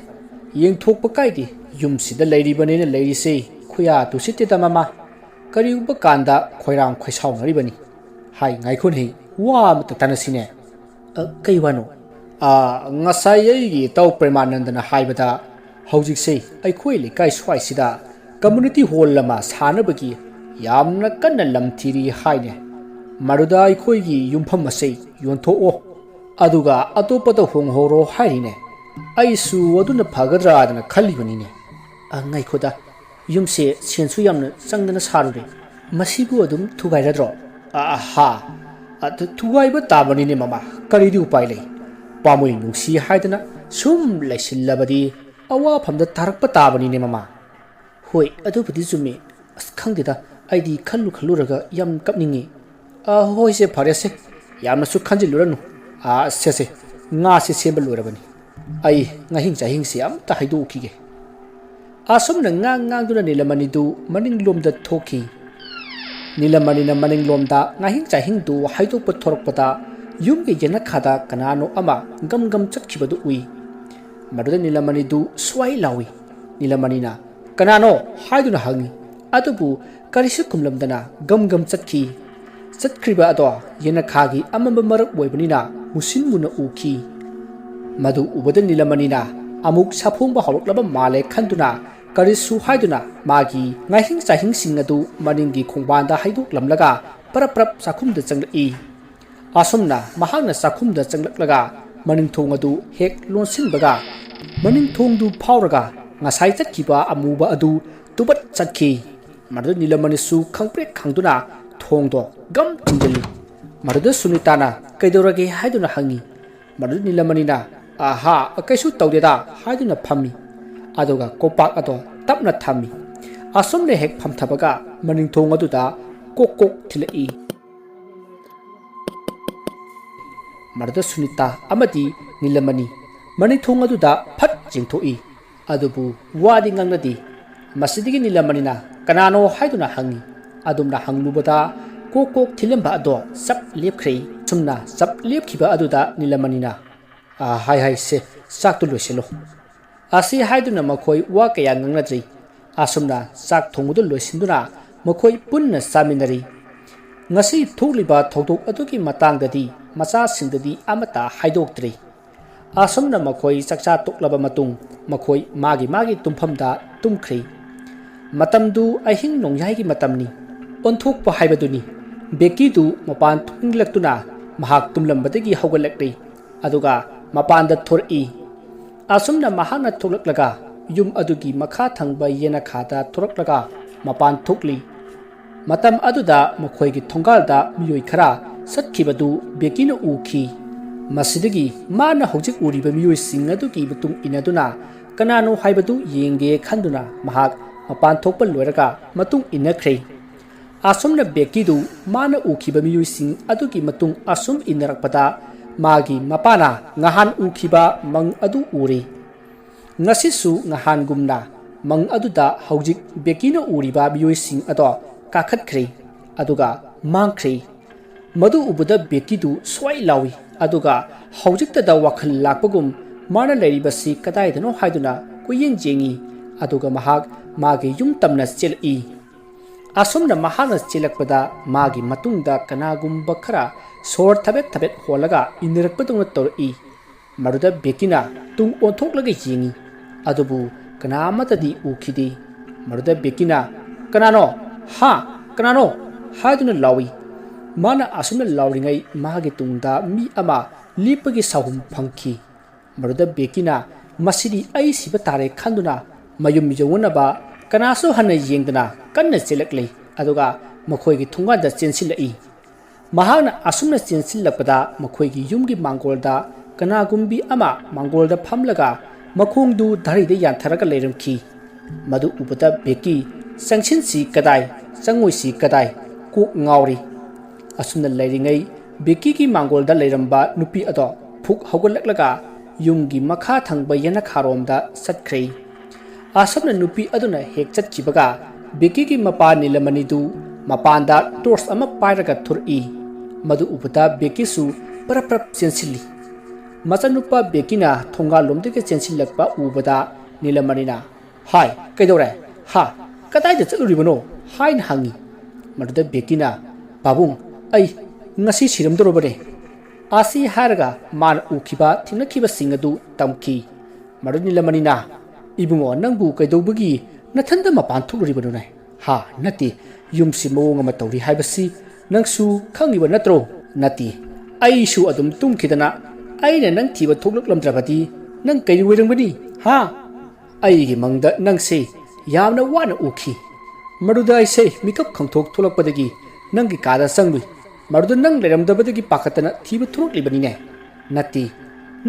ꯌꯦꯡꯊꯣꯛꯄ ꯀꯥꯏꯗꯦ, ꯌꯨꯝꯁꯤꯗ ꯂꯩꯔꯤꯕꯅꯤꯅ ꯂꯩꯔꯤꯁꯦ ꯈꯨꯌꯥ ꯇꯨꯁꯤꯠꯇꯦꯗ ꯃꯃꯥ, ꯀꯔꯤꯒꯨꯝꯕ ꯀꯥꯟꯗ ꯈꯣꯏꯔꯥꯡ ꯈꯣꯏꯁꯥꯎꯅꯔꯤꯕꯅꯤ꯫" "ꯍꯥꯏ, ꯉꯥꯏꯈꯣꯅꯦꯍꯦ, ꯋꯥ ꯑꯃꯇ ꯇꯥꯟꯅꯁꯤꯅꯦ꯫" "ꯑ, ꯀꯩ ꯋꯥꯅꯣ?" "ꯑ, ꯉꯁꯥꯏ ꯑꯩꯒꯤ ꯏꯇꯥꯎ ꯄ꯭ꯔꯦꯃꯥꯅꯟꯗꯅ ꯍꯥꯏꯕꯗ ꯍꯧꯖꯤꯛꯁꯦ ꯑꯩꯈꯣꯏ ꯂꯩꯀꯥꯏ ꯁ꯭ꯋꯥꯏꯁꯤꯗ ꯀꯝꯃꯨꯅꯤꯇꯤ ꯍꯣꯜ ꯑꯃ ꯁꯥꯅꯕꯒꯤ ꯌꯥꯝꯅ ꯀꯟꯅ ꯂꯝ ꯊꯤꯔꯤ ꯍꯥꯏꯅꯦ꯫ ꯃꯗꯨꯗ ꯑꯩꯈꯣꯏꯒꯤ ꯌꯨꯝꯐꯝ ꯑꯁꯤ ꯌꯣꯟꯊꯣꯛꯑꯣ, ꯑꯗꯨꯒ ꯑꯇꯣꯞꯄꯗ ꯍꯣꯡꯍꯧꯔꯣ ꯍꯥꯏꯔꯤꯅꯦ꯫ ꯑꯩꯁꯨ ꯑꯗꯨꯅ ꯐꯒꯗ꯭ꯔꯥꯗꯅ ꯈꯜꯂꯤꯕꯅꯤꯅꯦ꯫" "ꯑ, ꯉꯥꯏꯈꯣꯗ, ꯌꯨꯝꯁꯦ ꯁꯦꯟꯁꯨ ꯌꯥꯝꯅ ꯆꯪꯗꯅ ꯁꯥꯔꯨꯔꯦ, ꯃꯁꯤꯕꯨ ꯑꯗꯨꯝ ꯊꯨꯒꯥꯏꯔꯗ꯭ꯔꯣ?" "ꯑꯍꯥ, ꯑꯗꯨ ꯊꯨꯒꯥꯏꯕ ꯇꯥꯕꯅꯤꯅꯦ ꯃꯃꯥ, ꯀꯔꯤꯗꯤ ꯎꯄꯥꯏ ꯂꯩ? ꯄꯥꯝꯃꯨꯏ ꯅꯨꯡꯁꯤ ꯍꯥꯏꯗꯅ ꯁꯨꯝ ꯂꯩꯁꯤꯜꯂꯕꯗꯤ ꯑꯋꯥꯐꯝꯗ ꯇꯥꯔꯛꯄ ꯇꯥꯕꯅꯤꯅꯦ ꯃꯃꯥ꯫" "ꯍꯣꯏ, ꯑꯗꯨꯕꯨꯗꯤ ꯆꯨꯝꯃꯤ꯫ ꯑꯁ, ꯈꯪꯗꯦꯗ, ꯑꯩꯗꯤ ꯈꯜꯂꯨ ꯈꯜꯂꯨꯔꯒ ꯌꯥꯝ ꯀꯞꯅꯤꯡꯉꯤ꯫" "ꯑ, ꯍꯣꯏꯁꯦ, ꯐꯔꯦꯁꯦ, ꯌꯥꯝꯅꯁꯨ ꯈꯟꯖꯤꯜꯂꯨꯔꯅꯨ꯫ ꯑ, ꯁꯦ ꯁꯦ, ꯉꯥꯁꯦ ꯁꯦꯝꯕ ꯂꯣꯏꯔꯕꯅꯤ꯫ ꯑꯩ ꯉꯥꯍꯤꯡ ꯆꯥꯍꯤꯡꯁꯦ ꯑꯝꯇ ꯍꯩꯗꯣꯛꯈꯤꯒꯦ꯫" ꯑꯁꯨꯝꯅ ꯉꯥꯡ ꯉꯥꯡꯗꯨꯅ ꯅꯤꯂꯃꯅꯤꯗꯨ ꯃꯅꯤꯡꯂꯣꯝꯗ ꯊꯣꯛꯈꯤ꯫ ꯅꯤꯂꯃꯅꯤꯅ ꯃꯅꯤꯡꯂꯣꯝꯗ ꯉꯥꯍꯤꯡ ꯆꯥꯍꯤꯡꯗꯨ ꯍꯩꯗꯣꯛꯄ ꯊꯣꯔꯛꯄꯗ ꯌꯨꯝꯒꯤ ꯌꯦꯅꯈꯥꯗ ꯀꯅꯥꯅꯣ ꯑꯃ ꯒꯝ ꯒꯝ ꯆꯠꯈꯤꯕꯗꯨ ꯎꯏ꯫ ꯃꯗꯨꯗ ꯅꯤꯂꯃꯅꯤꯗꯨ ꯁ꯭ꯋꯥꯏ ꯂꯥꯎꯏ꯫ ꯅꯤꯂꯃꯅꯤꯅ "ꯀꯅꯥꯅꯣ?" ꯍꯥꯏꯗꯨꯅ ꯍꯪꯉꯤ꯫ ꯑꯗꯨꯕꯨ ꯀꯔꯤꯁꯨ ꯈꯨꯝꯂꯝꯗꯅ ꯒꯝ ꯒꯝ ꯆꯠꯈꯤ꯫ ꯆꯠꯈ꯭ꯔꯤꯕ ꯑꯗꯣ ꯌꯦꯅꯈꯥꯒꯤ ꯑꯃꯝꯕ ꯃꯔꯛ ꯑꯣꯏꯕꯅꯤꯅ ꯃꯨꯁꯤꯟ ꯃꯨꯅ ꯎꯈꯤ꯫ ꯃꯗꯨ ꯎꯕꯗ ꯅꯤꯂꯃꯅꯤꯅ ꯑꯃꯨꯛ ꯁꯥꯐꯣꯡꯕ ꯍꯧꯔꯛꯂꯕ ꯃꯥꯜꯂꯦ ꯈꯟꯗꯨꯅ ꯀꯔꯤꯁꯨ ꯍꯥꯏꯗꯨꯅ ꯃꯥꯒꯤ ꯉꯥꯍꯤꯡ ꯆꯥꯍꯤꯡꯁꯤꯡ ꯑꯗꯨ ꯃꯅꯤꯡꯒꯤ ꯈꯣꯡꯕꯥꯟꯗ ꯍꯩꯗꯣꯛꯂꯝꯂꯒ ꯄꯔꯞ ꯄꯔꯞ ꯆꯥꯛꯈꯨꯝꯗ ꯆꯪꯂꯛꯏ꯫ ꯑꯁꯨꯝꯅ ꯃꯍꯥꯛꯅ ꯆꯥꯛꯈꯨꯝꯗ ꯆꯪꯂꯛꯂꯒ ꯃꯅꯤꯡꯊꯣꯡ ꯑꯗꯨ ꯍꯦꯛ ꯂꯣꯟꯁꯤꯟꯕꯒ, ꯃꯅꯤꯡꯊꯣꯡꯗꯨ ꯐꯥꯎꯔꯒ ꯉꯁꯥꯏ ꯆꯠꯈꯤꯕ ꯑꯃꯨꯕ ꯑꯗꯨ ꯇꯨꯕꯠ ꯆꯠꯈꯤ꯫ ꯃꯗꯨꯗ ꯅꯤꯂꯃꯅꯤꯁꯨ ꯈꯪꯄ꯭ꯔꯦꯛ ꯈꯪꯗꯨꯅ ꯊꯣꯡꯗꯣ ꯒꯝ ꯊꯤꯡꯖꯤꯜꯂꯤ꯫ ꯃꯗꯨꯗ ꯁꯨꯅꯤꯇꯥꯅ "ꯀꯩꯗꯧꯔꯒꯦ?" ꯍꯥꯏꯗꯨꯅ ꯍꯪꯉꯤ꯫ ꯃꯗꯨꯗ ꯅꯤꯂꯃꯅꯤꯅ "ꯑꯍꯥ, ꯀꯩꯁꯨ ꯇꯧꯗꯦꯗ" ꯍꯥꯏꯗꯨꯅ ꯐꯝꯃꯤ꯫ ꯑꯗꯨꯒ ꯀꯣꯝꯄꯥꯛ ꯑꯗꯣ ꯇꯞꯅ ꯊꯝꯃꯤ꯫ ꯑꯁꯨꯝꯅ ꯍꯦꯛ ꯐꯝꯊꯕꯒ ꯃꯅꯤꯡꯊꯣꯡ ꯑꯗꯨꯗ ꯀꯣꯛ ꯀꯣꯛ ꯊꯤꯜꯂꯛꯏ꯫ ꯃꯗꯨꯗ ꯁꯨꯅꯤꯇꯥ ꯑꯃꯗꯤ ꯅꯤꯂꯃꯅꯤ ꯃꯅꯤꯡꯊꯣꯡ ꯑꯗꯨꯗ ꯐꯠ ꯆꯦꯟꯊꯣꯛꯏ꯫ ꯑꯗꯨꯕꯨ ꯋꯥꯗꯤ ꯉꯥꯡꯅꯗꯦ꯫ ꯃꯁꯤꯗꯒꯤ ꯅꯤꯂꯃꯅꯤꯅ "ꯀꯅꯥꯅꯣ?" ꯍꯥꯏꯗꯨꯅ ꯍꯪꯉꯤ꯫ ꯑꯗꯨꯝꯅ ꯍꯪꯂꯨꯕꯗ ꯀꯣꯛ ꯀꯣꯛ ꯊꯤꯜꯂꯝꯕ ꯑꯗꯣ ꯆꯞ ꯂꯦꯞꯈ꯭ꯔꯦ꯫ ꯑꯁꯨꯝꯅ ꯆꯞ ꯂꯦꯞꯈꯤꯕ ꯑꯗꯨꯗ ꯅꯤꯂꯃꯅꯤꯅ "ꯑ, ꯍꯥꯏ ꯍꯥꯏ, ꯁꯦ, ꯆꯥꯛꯇꯨ ꯂꯣꯏꯁꯤꯜꯂꯣ" ꯑꯁꯤ ꯍꯥꯏꯗꯨꯅ ꯃꯈꯣꯏ ꯋꯥ ꯀꯌꯥ ꯉꯥꯡꯅꯗ꯭ꯔꯤ꯫ ꯑꯁꯨꯝꯅ ꯆꯥꯛ ꯊꯣꯡꯕꯗꯨ ꯂꯣꯏꯁꯤꯟꯗꯨꯅ ꯃꯈꯣꯏ ꯄꯨꯟꯅ ꯆꯥꯃꯤꯟꯅꯔꯤ꯫ ꯉꯁꯤ ꯊꯣꯛꯂꯤꯕ ꯊꯧꯗꯣꯛ ꯑꯗꯨꯒꯤ ꯃꯇꯥꯡꯗꯗꯤ ꯃꯆꯥꯁꯤꯡꯗꯗꯤ ꯑꯃꯠꯇ ꯍꯥꯏꯗꯣꯛꯇ꯭ꯔꯤ꯫ ꯑꯁꯨꯝꯅ ꯃꯈꯣꯏ ꯆꯥꯛꯆꯥ ꯇꯣꯛꯂꯕ ꯃꯇꯨꯡ ꯃꯈꯣꯏ ꯃꯥꯒꯤ ꯃꯥꯒꯤ ꯇꯨꯝꯐꯝꯗ ꯇꯨꯝꯈ꯭ꯔꯤ꯫ ꯃꯇꯝꯗꯨ ꯑꯍꯤꯡ ꯅꯣꯡꯌꯥꯏꯒꯤ ꯃꯇꯝꯅꯤ꯫ ꯑꯣꯟꯊꯣꯛꯄ ꯍꯥꯏꯕꯗꯨꯅꯤ꯫ ꯕꯦꯀꯤꯗꯨ ꯃꯄꯥꯟ ꯊꯣꯛꯅꯤꯡꯂꯛꯇꯨꯅ ꯃꯍꯥꯛ ꯇꯨꯝꯂꯝꯕꯗꯒꯤ ꯍꯧꯒꯠꯂꯛꯂꯤ꯫ ꯑꯗꯨꯒ ꯃꯄꯥꯟꯗ ꯊꯣꯔꯛꯏ꯫ ꯑꯁꯨꯝꯅ ꯃꯍꯥꯛꯅ ꯊꯣꯛꯂꯛꯂꯒ ꯌꯨꯝ ꯑꯗꯨꯒꯤ ꯃꯈꯥ ꯊꯪꯕ ꯌꯦꯅꯈꯥꯗ ꯊꯣꯔꯛꯂꯒ ꯃꯄꯥꯟ ꯊꯣꯛꯂꯤ꯫ ꯃꯇꯝ ꯑꯗꯨꯗ ꯃꯈꯣꯏꯒꯤ ꯊꯣꯡꯒꯥꯜꯗ ꯃꯤꯑꯣꯏ ꯈꯔ ꯆꯠꯈꯤꯕꯗꯨ ꯕꯦꯀꯤꯅ ꯎꯈꯤ꯫ ꯃꯁꯤꯗꯒꯤ ꯃꯥꯅ ꯍꯧꯖꯤꯛ ꯎꯔꯤꯕ ꯃꯤꯑꯣꯏꯁꯤꯡ ꯑꯗꯨꯒꯤ ꯃꯇꯨꯡ ꯏꯟꯅꯗꯨꯅ ꯀꯅꯥꯅꯣ ꯍꯥꯏꯕꯗꯨ ꯌꯦꯡꯒꯦ ꯈꯟꯗꯨꯅ ꯃꯍꯥꯛ ꯃꯄꯥꯟ ꯊꯣꯛꯄ ꯂꯣꯏꯔꯒ ꯃꯇꯨꯡ ꯏꯟꯅꯈ꯭ꯔꯦ꯫ ꯑꯁꯨꯝꯅ ꯕꯦꯀꯤꯗꯨ ꯃꯥꯅ ꯎꯈꯤꯕ ꯃꯤꯑꯣꯏꯁꯤꯡ ꯑꯗꯨꯒꯤ ꯃꯇꯨꯡ ꯑꯁꯨꯝ ꯏꯟꯅꯔꯛꯄꯗ ꯃꯥꯒꯤ ꯃꯄꯥꯅ ꯉꯍꯥꯟ ꯎꯈꯤꯕ ꯃꯪ ꯑꯗꯨ ꯎꯔꯦ꯫ ꯉꯁꯤꯁꯨ ꯉꯍꯥꯟꯒꯨꯝꯅ ꯃꯪ ꯑꯗꯨꯗ ꯍꯧꯖꯤꯛ ꯕꯦꯀꯤꯅ ꯎꯔꯤꯕ ꯃꯤꯑꯣꯏꯁꯤꯡ ꯑꯗꯣ ꯀꯥꯈꯠꯈ꯭ꯔꯦ, ꯑꯗꯨꯒ ꯃꯥꯡꯈ꯭ꯔꯦ꯫ ꯃꯗꯨ ꯎꯕꯗ ꯕꯦꯀꯤꯗꯨ ꯁ꯭ꯋꯥꯏ ꯂꯥꯎꯏ, ꯑꯗꯨꯒ ꯍꯧꯖꯤꯛꯇꯗ ꯋꯥꯈꯜ ꯂꯥꯛꯄꯒꯨꯝ ꯃꯥꯅ ꯂꯩꯔꯤꯕꯁꯤ ꯀꯗꯥꯏꯗꯅꯣ ꯍꯥꯏꯗꯨꯅ ꯀꯣꯏꯌꯦꯡ ꯌꯦꯡꯏ꯫ ꯑꯗꯨꯒ ꯃꯍꯥꯛ ꯃꯥꯒꯤ ꯌꯨꯝ ꯇꯝꯅ ꯆꯦꯜꯂꯛꯏ꯫ ꯑꯁꯨꯝꯅ ꯃꯍꯥꯛꯅ ꯆꯦꯜꯂꯛꯄꯗ ꯃꯥꯒꯤ ꯃꯇꯨꯡꯗ ꯀꯅꯥꯒꯨꯝꯕ ꯈꯔ ꯁꯣꯔ ꯊꯕꯦꯠ ꯊꯕꯦꯠ ꯍꯣꯜꯂꯒ ꯏꯟꯅꯔꯛꯄꯗꯧꯅ ꯇꯧꯔꯛꯏ꯫ ꯃꯗꯨꯗ ꯕꯦꯀꯤꯅ ꯇꯨꯡ ꯑꯣꯟꯊꯣꯛꯂꯒ ꯌꯦꯡꯏ, ꯑꯗꯨꯕꯨ ꯀꯅꯥ ꯑꯃꯠꯇꯗꯤ ꯎꯈꯤꯗꯦ꯫ ꯃꯗꯨꯗ ꯕꯦꯀꯤꯅ, "ꯀꯅꯥꯅꯣ? ꯍꯥ? ꯀꯅꯥꯅꯣ?" ꯍꯥꯏꯗꯨꯅ ꯂꯥꯎꯏ꯫ ꯃꯥꯅ ꯑꯁꯨꯝꯅ ꯂꯥꯎꯔꯤꯉꯩ ꯃꯥꯒꯤ ꯇꯨꯡꯗ ꯃꯤ ꯑꯃ ꯂꯦꯞꯄꯒꯤ ꯁꯥꯍꯨꯝ ꯐꯪꯈꯤ꯫ ꯃꯗꯨꯗ ꯕꯦꯀꯤꯅ "ꯃꯁꯤꯗꯤ ꯑꯩ ꯁꯤꯕ ꯇꯥꯔꯦ" ꯈꯟꯗꯨꯅ ꯃꯌꯨꯝ ꯌꯧꯅꯅꯕ ꯀꯅꯥꯁꯨ ꯍꯟꯅ ꯌꯦꯡꯗꯅ ꯀꯟꯅ ꯆꯦꯜꯂꯛꯂꯤ, ꯑꯗꯨꯒ ꯃꯈꯣꯏꯒꯤ ꯊꯣꯡꯒꯥꯟꯗ ꯆꯦꯟꯁꯤꯜꯂꯛꯏ꯫ ꯃꯍꯥꯛꯅ ꯑꯁꯨꯝꯅ ꯆꯦꯟꯁꯤꯜꯂꯛꯄꯗ ꯃꯈꯣꯏꯒꯤ ꯌꯨꯝꯒꯤ ꯃꯥꯡꯒꯣꯜꯗ ꯀꯅꯥꯒꯨꯝꯕꯤ ꯑꯃ ꯃꯥꯡꯒꯣꯜꯗ ꯐꯝꯂꯒ ꯃꯈꯣꯡꯗꯨ ꯙꯔꯤꯗ ꯌꯥꯟꯊꯔꯒ ꯂꯩꯔꯝꯈꯤ꯫ ꯃꯗꯨ ꯎꯕꯗ ꯕꯦꯀꯤ, "ꯆꯪꯁꯤꯟꯁꯤ ꯀꯗꯥꯏ, ꯆꯪꯉꯣꯏꯁꯤ ꯀꯗꯥꯏ?" ꯀꯣꯛ ꯉꯥꯎꯔꯤ꯫ ꯑꯁꯨꯝꯅ ꯂꯩꯔꯤꯉꯩ ꯕꯦꯀꯤꯒꯤ ꯃꯥꯡꯒꯣꯜꯗ ꯂꯩꯔꯝꯕ ꯅꯨꯄꯤ ꯑꯗꯣ ꯐꯨꯛ ꯍꯧꯒꯠꯂꯛꯂꯒ ꯌꯨꯝꯒꯤ ꯃꯈꯥ ꯊꯪꯕ ꯌꯦꯅꯈꯥꯔꯣꯝꯗ ꯆꯠꯈ꯭ꯔꯦ꯫ ꯑꯁꯨꯝꯅ ꯅꯨꯄꯤ ꯑꯗꯨꯅ ꯍꯦꯛ ꯆꯠꯈꯤꯕꯒ ꯕꯦꯀꯤꯒꯤ ꯃꯄꯥ ꯅꯤꯂꯃꯅꯤꯗꯨ ꯃꯄꯥꯟꯗ ꯇꯣꯔꯆ ꯑꯃ ꯄꯥꯏꯔꯒ ꯊꯣꯔꯛꯏ꯫ ꯃꯗꯨ ꯎꯕꯗ ꯕꯦꯀꯤꯁꯨ ꯄꯔꯞ ꯄꯔꯞ ꯆꯦꯟꯁꯤꯜꯂꯤ꯫ ꯃꯆꯥꯅꯨꯄꯥ ꯕꯦꯀꯤꯅ ꯊꯣꯡꯒꯥꯜꯂꯣꯝꯗꯒꯤ ꯆꯦꯟꯁꯤꯜꯂꯛꯄ ꯎꯕꯗ ꯅꯤꯂꯃꯅꯤꯅ, "ꯍꯥꯏ, ꯀꯩꯗꯧꯔꯦ? ꯍꯥ? ꯀꯗꯥꯏꯗ ꯆꯠꯂꯨꯔꯤꯕꯅꯣ?" ꯍꯥꯏꯅ ꯍꯪꯉꯤ꯫ ꯃꯗꯨꯗ ꯕꯦꯀꯤꯅ, "ꯄꯥꯕꯨꯡ, ꯑꯩ ꯉꯁꯤ ꯁꯤꯔꯝꯗꯧꯔꯕꯅꯦ" ꯑꯁꯤ ꯍꯥꯏꯔꯒ ꯃꯥꯅ ꯎꯈꯤꯕ ꯊꯦꯡꯅꯈꯤꯕꯁꯤꯡ ꯑꯗꯨ ꯇꯝꯈꯤ꯫ ꯃꯗꯨ ꯅꯤꯂꯃꯅꯤꯅ, "ꯏꯕꯨꯡꯉꯣ, ꯅꯪꯕꯨ ꯀꯩꯗꯧꯕꯒꯤ ꯅꯊꯟꯗ ꯃꯄꯥꯟ ꯊꯣꯛꯂꯨꯔꯤꯕꯅꯣꯅꯦ? ꯍꯥ, ꯅꯠꯇꯦ, ꯌꯨꯝꯁꯤ ꯃꯑꯣꯡ ꯑꯃ ꯇꯧꯔꯤ ꯍꯥꯏꯕꯁꯤ ꯅꯪꯁꯨ ꯈꯪꯉꯤꯕ ꯅꯠꯇ꯭ꯔꯣ?" "ꯅꯠꯇꯦ, ꯑꯩꯁꯨ ꯑꯗꯨꯝ ꯇꯨꯝꯈꯤꯗꯅ ꯑꯩꯅ ꯅꯪ ꯊꯤꯕ ꯊꯣꯛꯂꯛꯂꯝꯗ꯭ꯔꯕꯗꯤ ꯅꯪ ꯀꯩ ꯑꯣꯏꯔꯝꯒꯅꯤ? ꯍꯥ? ꯑꯩꯒꯤ ꯃꯪꯗ ꯅꯪꯁꯦ ꯌꯥꯝꯅ ꯋꯥꯅ ꯎꯈꯤ꯫ ꯃꯗꯨꯗ ꯑꯩꯁꯦ ꯃꯤꯀꯞ ꯈꯪꯊꯣꯛ ꯊꯣꯛꯂꯛꯄꯗꯒꯤ ꯅꯪꯒꯤ ꯀꯥꯗ ꯆꯪꯂꯨꯏ꯫ ꯃꯗꯨꯗ ꯅꯪ ꯂꯩꯔꯝꯗꯕꯗꯒꯤ ꯄꯥꯈꯠꯇꯅ ꯊꯤꯕ ꯊꯣꯛꯂꯛꯂꯤꯕꯅꯤꯅꯦ꯫" "ꯅꯠꯇꯦ,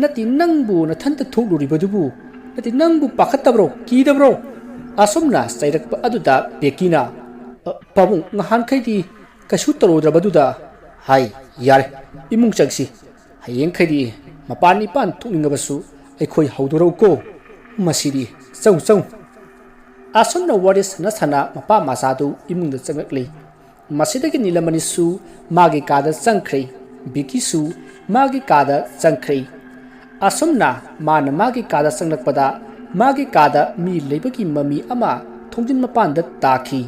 ꯅꯠꯇꯦ, ꯅꯪꯕꯨ ꯅꯊꯟꯇ ꯊꯣꯛꯂꯨꯔꯤꯕꯗꯨꯕꯨ ꯅꯠꯇꯦ, ꯅꯪꯕꯨ ꯄꯥꯈꯠꯇꯕ꯭ꯔꯣ, ꯀꯤꯗꯕ꯭ꯔꯣ?" ꯑꯁꯨꯝꯅ ꯆꯩꯔꯛꯄ ꯑꯗꯨꯗ ꯕꯦꯀꯤꯅ, "ꯑ, ꯄꯥꯕꯨꯡ, ꯉꯍꯥꯟꯈꯩꯗꯤ ꯀꯩꯁꯨ ꯇꯧꯔꯨꯗ꯭ꯔꯕꯗꯨꯗ꯫" "ꯍꯥꯏ, ꯌꯥꯔꯦ, ꯏꯃꯨꯡ ꯆꯪꯁꯤ꯫ ꯍꯌꯦꯡꯈꯩꯗꯤ ꯃꯄꯥꯟ ꯏꯄꯥꯟ ꯊꯣꯛꯅꯤꯡꯉꯕꯁꯨ ꯑꯩꯈꯣꯏ ꯍꯧꯗꯣꯔꯛꯎꯀꯣ꯫ ꯃꯁꯤꯗꯤ ꯆꯪꯉꯨ, ꯆꯪꯉꯨ꯫" ꯑꯁꯨꯝꯅ ꯋꯥꯔꯤ ꯁꯥꯟꯅ ꯁꯥꯟꯅ ꯃꯄꯥ ꯃꯆꯥꯗꯨ ꯏꯃꯨꯡꯗ ꯆꯪꯂꯛꯂꯤ꯫ ꯃꯁꯤꯗꯒꯤ ꯅꯤꯂꯃꯅꯤꯁꯨ ꯃꯥꯒꯤ ꯀꯥꯗ ꯆꯪꯈ꯭ꯔꯦ꯫ ꯕꯤꯀꯤꯁꯨ ꯃꯥꯒꯤ ꯀꯥꯗ ꯆꯪꯈ꯭ꯔꯦ꯫ ꯑꯁꯨꯝꯅ ꯃꯥꯅ ꯃꯥꯒꯤ ꯀꯥꯗ ꯆꯪꯂꯛꯄꯗ ꯃꯥꯒꯤ ꯀꯥꯗ ꯃꯤ ꯂꯩꯕꯒꯤ ꯃꯃꯤ ꯑꯃ ꯊꯣꯡꯖꯤꯟ ꯃꯄꯥꯟꯗ ꯇꯥꯈꯤ꯫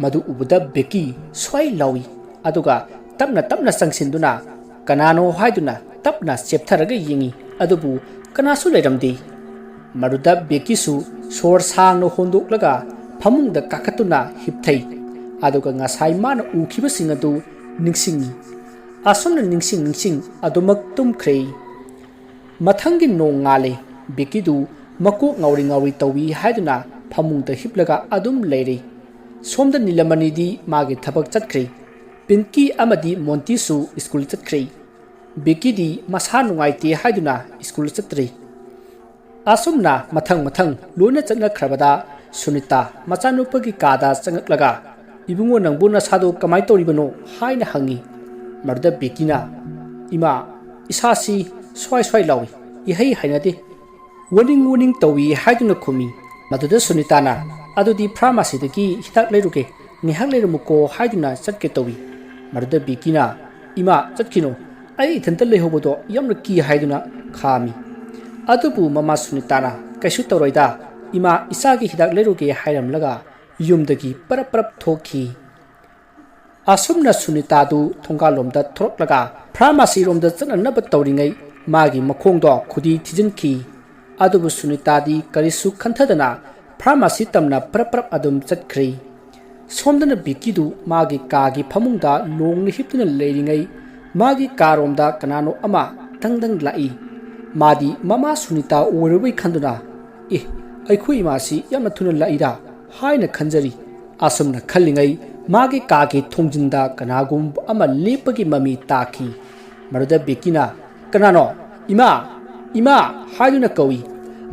ꯃꯗꯨ ꯎꯕꯗ ꯕꯦꯀꯤ ꯁ꯭ꯋꯥꯏ ꯂꯥꯎꯏ, ꯑꯗꯨꯒ ꯇꯞꯅ ꯇꯞꯅ ꯆꯪꯁꯤꯟꯗꯨꯅ ꯀꯅꯥꯅꯣ ꯍꯥꯏꯗꯨꯅ ꯇꯞꯅ ꯆꯦꯞꯊꯔꯒ ꯌꯦꯡꯏ, ꯑꯗꯨꯕꯨ ꯀꯅꯥꯁꯨ ꯂꯩꯔꯝꯗꯦ꯫ ꯃꯗꯨꯗ ꯕꯦꯀꯤꯁꯨ ꯁꯣꯔ ꯁꯥꯡꯅ ꯍꯣꯟꯗꯣꯛꯂꯒ ꯐꯃꯨꯡꯗ ꯀꯥꯈꯠꯇꯨꯅ ꯍꯤꯞꯊꯩ, ꯑꯗꯨꯒ ꯉꯁꯥꯏ ꯃꯥꯅ ꯎꯈꯤꯕꯁꯤꯡ ꯑꯗꯨ ꯅꯤꯡꯁꯤꯡꯏ꯫ ꯑꯁꯨꯝꯅ ꯅꯤꯡꯁꯤꯡ ꯅꯤꯡꯁꯤꯡ ꯑꯗꯨꯃꯛ ꯇꯨꯝꯈ꯭ꯔꯦ꯫ ꯃꯊꯪꯒꯤ ꯅꯣꯡꯉꯥꯜꯂꯦ꯫ ꯕꯦꯀꯤꯗꯨ ꯃꯀꯣꯛ ꯉꯥꯎꯔꯤ ꯉꯥꯎꯔꯤ ꯇꯧꯏ ꯍꯥꯏꯗꯨꯅ ꯐꯃꯨꯡꯗ ꯍꯤꯞꯂꯒ ꯑꯗꯨꯝ ꯂꯩꯔꯦ꯫ ꯁꯣꯝꯗ ꯅꯤꯂꯃꯅꯤꯗꯤ ꯃꯥꯒꯤ ꯊꯕꯛ ꯆꯠꯈ꯭ꯔꯦ꯫ ꯄꯤꯟꯀꯤ ꯑꯃꯗꯤ ꯃꯣꯟꯇꯤꯁꯨ ꯁ꯭ꯀꯨꯜ ꯆꯠꯈ꯭ꯔꯦ꯫ ꯕꯤꯀꯤꯗꯤ ꯃꯁꯥ ꯅꯨꯡꯉꯥꯏꯇꯦ ꯍꯥꯏꯗꯨꯅ ꯁ꯭ꯀꯨꯜ ꯆꯠꯇ꯭ꯔꯤ꯫ ꯑꯁꯨꯝꯅ ꯃꯊꯪ ꯃꯊꯪ ꯂꯣꯏꯅ ꯆꯠꯅꯈ꯭ꯔꯕꯗ ꯁꯨꯅꯤꯇꯥ ꯃꯆꯥꯅꯨꯄꯥꯒꯤ ꯀꯥꯗ ꯆꯪꯉꯛꯂꯒ, "ꯏꯕꯨꯡꯉꯣ, ꯅꯪꯕꯨ ꯅꯁꯥꯗꯣ ꯀꯃꯥꯏꯅ ꯇꯧꯔꯤꯕꯅꯣ?" ꯍꯥꯏꯅ ꯍꯪꯉꯤ꯫ ꯃꯗꯨꯗ ꯕꯤꯀꯤꯅ, "ꯏꯃꯥ, ꯏꯁꯥꯁꯤ ꯁ꯭ꯋꯥꯏ ꯁ꯭ꯋꯥꯏ ꯂꯥꯎꯏ, ꯏꯍꯩ ꯍꯩꯅꯗꯦ, ꯋꯥꯅꯤꯡ ꯋꯥꯅꯤꯡ ꯇꯧꯏ" ꯍꯥꯏꯗꯨꯅ ꯈꯨꯝꯃꯤ꯫ ꯃꯗꯨꯗ ꯁꯨꯅꯤꯇꯥꯅ, "ꯑꯗꯨꯗꯤ ꯐꯥꯔꯃꯥꯁꯤꯗꯒꯤ ꯍꯤꯗꯥꯛ ꯂꯩꯔꯨꯒꯦ, ꯉꯥꯏꯍꯥꯛ ꯂꯩꯔꯝꯃꯨꯀꯣ" ꯍꯥꯏꯗꯨꯅ ꯆꯠꯀꯦ ꯇꯧꯏ꯫ ꯃꯗꯨꯗ ꯕꯤꯀꯤꯅ, "ꯏꯃꯥ, ꯆꯠꯈꯤꯅꯨ, ꯑꯩ ꯏꯊꯟꯇ ꯂꯩꯍꯧꯕꯗꯣ ꯌꯥꯝꯅ ꯀꯤ" ꯍꯥꯏꯗꯨꯅ ꯈꯥꯝꯃꯤ꯫ ꯑꯗꯨꯕꯨ ꯃꯃꯥ ꯁꯨꯅꯤꯇꯥꯅ, "ꯀꯩꯁꯨ ꯇꯧꯔꯣꯏꯗ, ꯏꯃꯥ ꯏꯆꯥꯒꯤ ꯍꯤꯗꯥꯛ ꯂꯩꯔꯨꯒꯦ" ꯍꯥꯏꯔꯝꯂꯒ ꯌꯨꯝꯗꯒꯤ ꯄꯔꯞ ꯄꯔꯞ ꯊꯣꯛꯈꯤ꯫ ꯑꯁꯨꯝꯅ ꯁꯨꯅꯤꯇꯥꯗꯨ ꯊꯣꯡꯒꯥꯜꯂꯣꯝꯗ ꯊꯣꯔꯛꯂꯒ ꯐꯥꯔꯃꯥꯁꯤꯔꯣꯝꯗ ꯆꯠꯅꯅꯕ ꯇꯧꯔꯤꯉꯩ ꯃꯥꯒꯤ ꯃꯈꯣꯡꯗꯣ ꯈꯨꯗꯤ ꯊꯤꯖꯤꯟꯈꯤ꯫ ꯑꯗꯨꯕꯨ ꯁꯨꯅꯤꯇꯥꯗꯤ ꯀꯔꯤꯁꯨ ꯈꯟꯊꯗꯅ ꯐꯥꯔꯃꯥꯁꯤ ꯇꯝꯅ ꯄꯔꯞ ꯄꯔꯞ ꯑꯗꯨꯝ ꯆꯠꯈ꯭ꯔꯦ꯫ ꯁꯣꯝꯗꯅ ꯕꯤꯀꯤꯗꯨ ꯃꯥꯒꯤ ꯀꯥꯒꯤ ꯐꯃꯨꯡꯗ ꯂꯣꯡꯅ ꯍꯤꯞꯇꯨꯅ ꯂꯩꯔꯤꯉꯩ ꯃꯥꯒꯤ ꯀꯥꯔꯣꯝꯗ ꯀꯅꯥꯅꯣ ꯑꯃ ꯗꯪ ꯗꯪ ꯂꯥꯛꯏ꯫ ꯃꯥꯗꯤ ꯃꯃꯥ ꯁꯨꯅꯤꯇꯥ ꯑꯣꯏꯔꯕꯣꯏ ꯈꯟꯗꯨꯅ, "ꯑꯦ, ꯑꯩꯈꯣꯏ ꯏꯃꯥꯁꯤ ꯌꯥꯝꯅ ꯊꯨꯅ ꯂꯥꯛꯏꯗ" ꯍꯥꯏꯅ ꯈꯟꯖꯔꯤ꯫ ꯑꯁꯨꯝꯅ ꯈꯜꯂꯤꯉꯩ ꯃꯥꯒꯤ ꯀꯥꯒꯤ ꯊꯣꯡꯖꯤꯟꯗ ꯀꯅꯥꯒꯨꯝꯕ ꯑꯃ ꯂꯦꯞꯄꯒꯤ ꯃꯃꯤ ꯇꯥꯈꯤ꯫ ꯃꯗꯨꯗ ꯕꯤꯀꯤꯅ, "ꯀꯅꯥꯅꯣ? ꯏꯃꯥ! ꯏꯃꯥ!" ꯍꯥꯏꯗꯨꯅ ꯀꯧꯏ꯫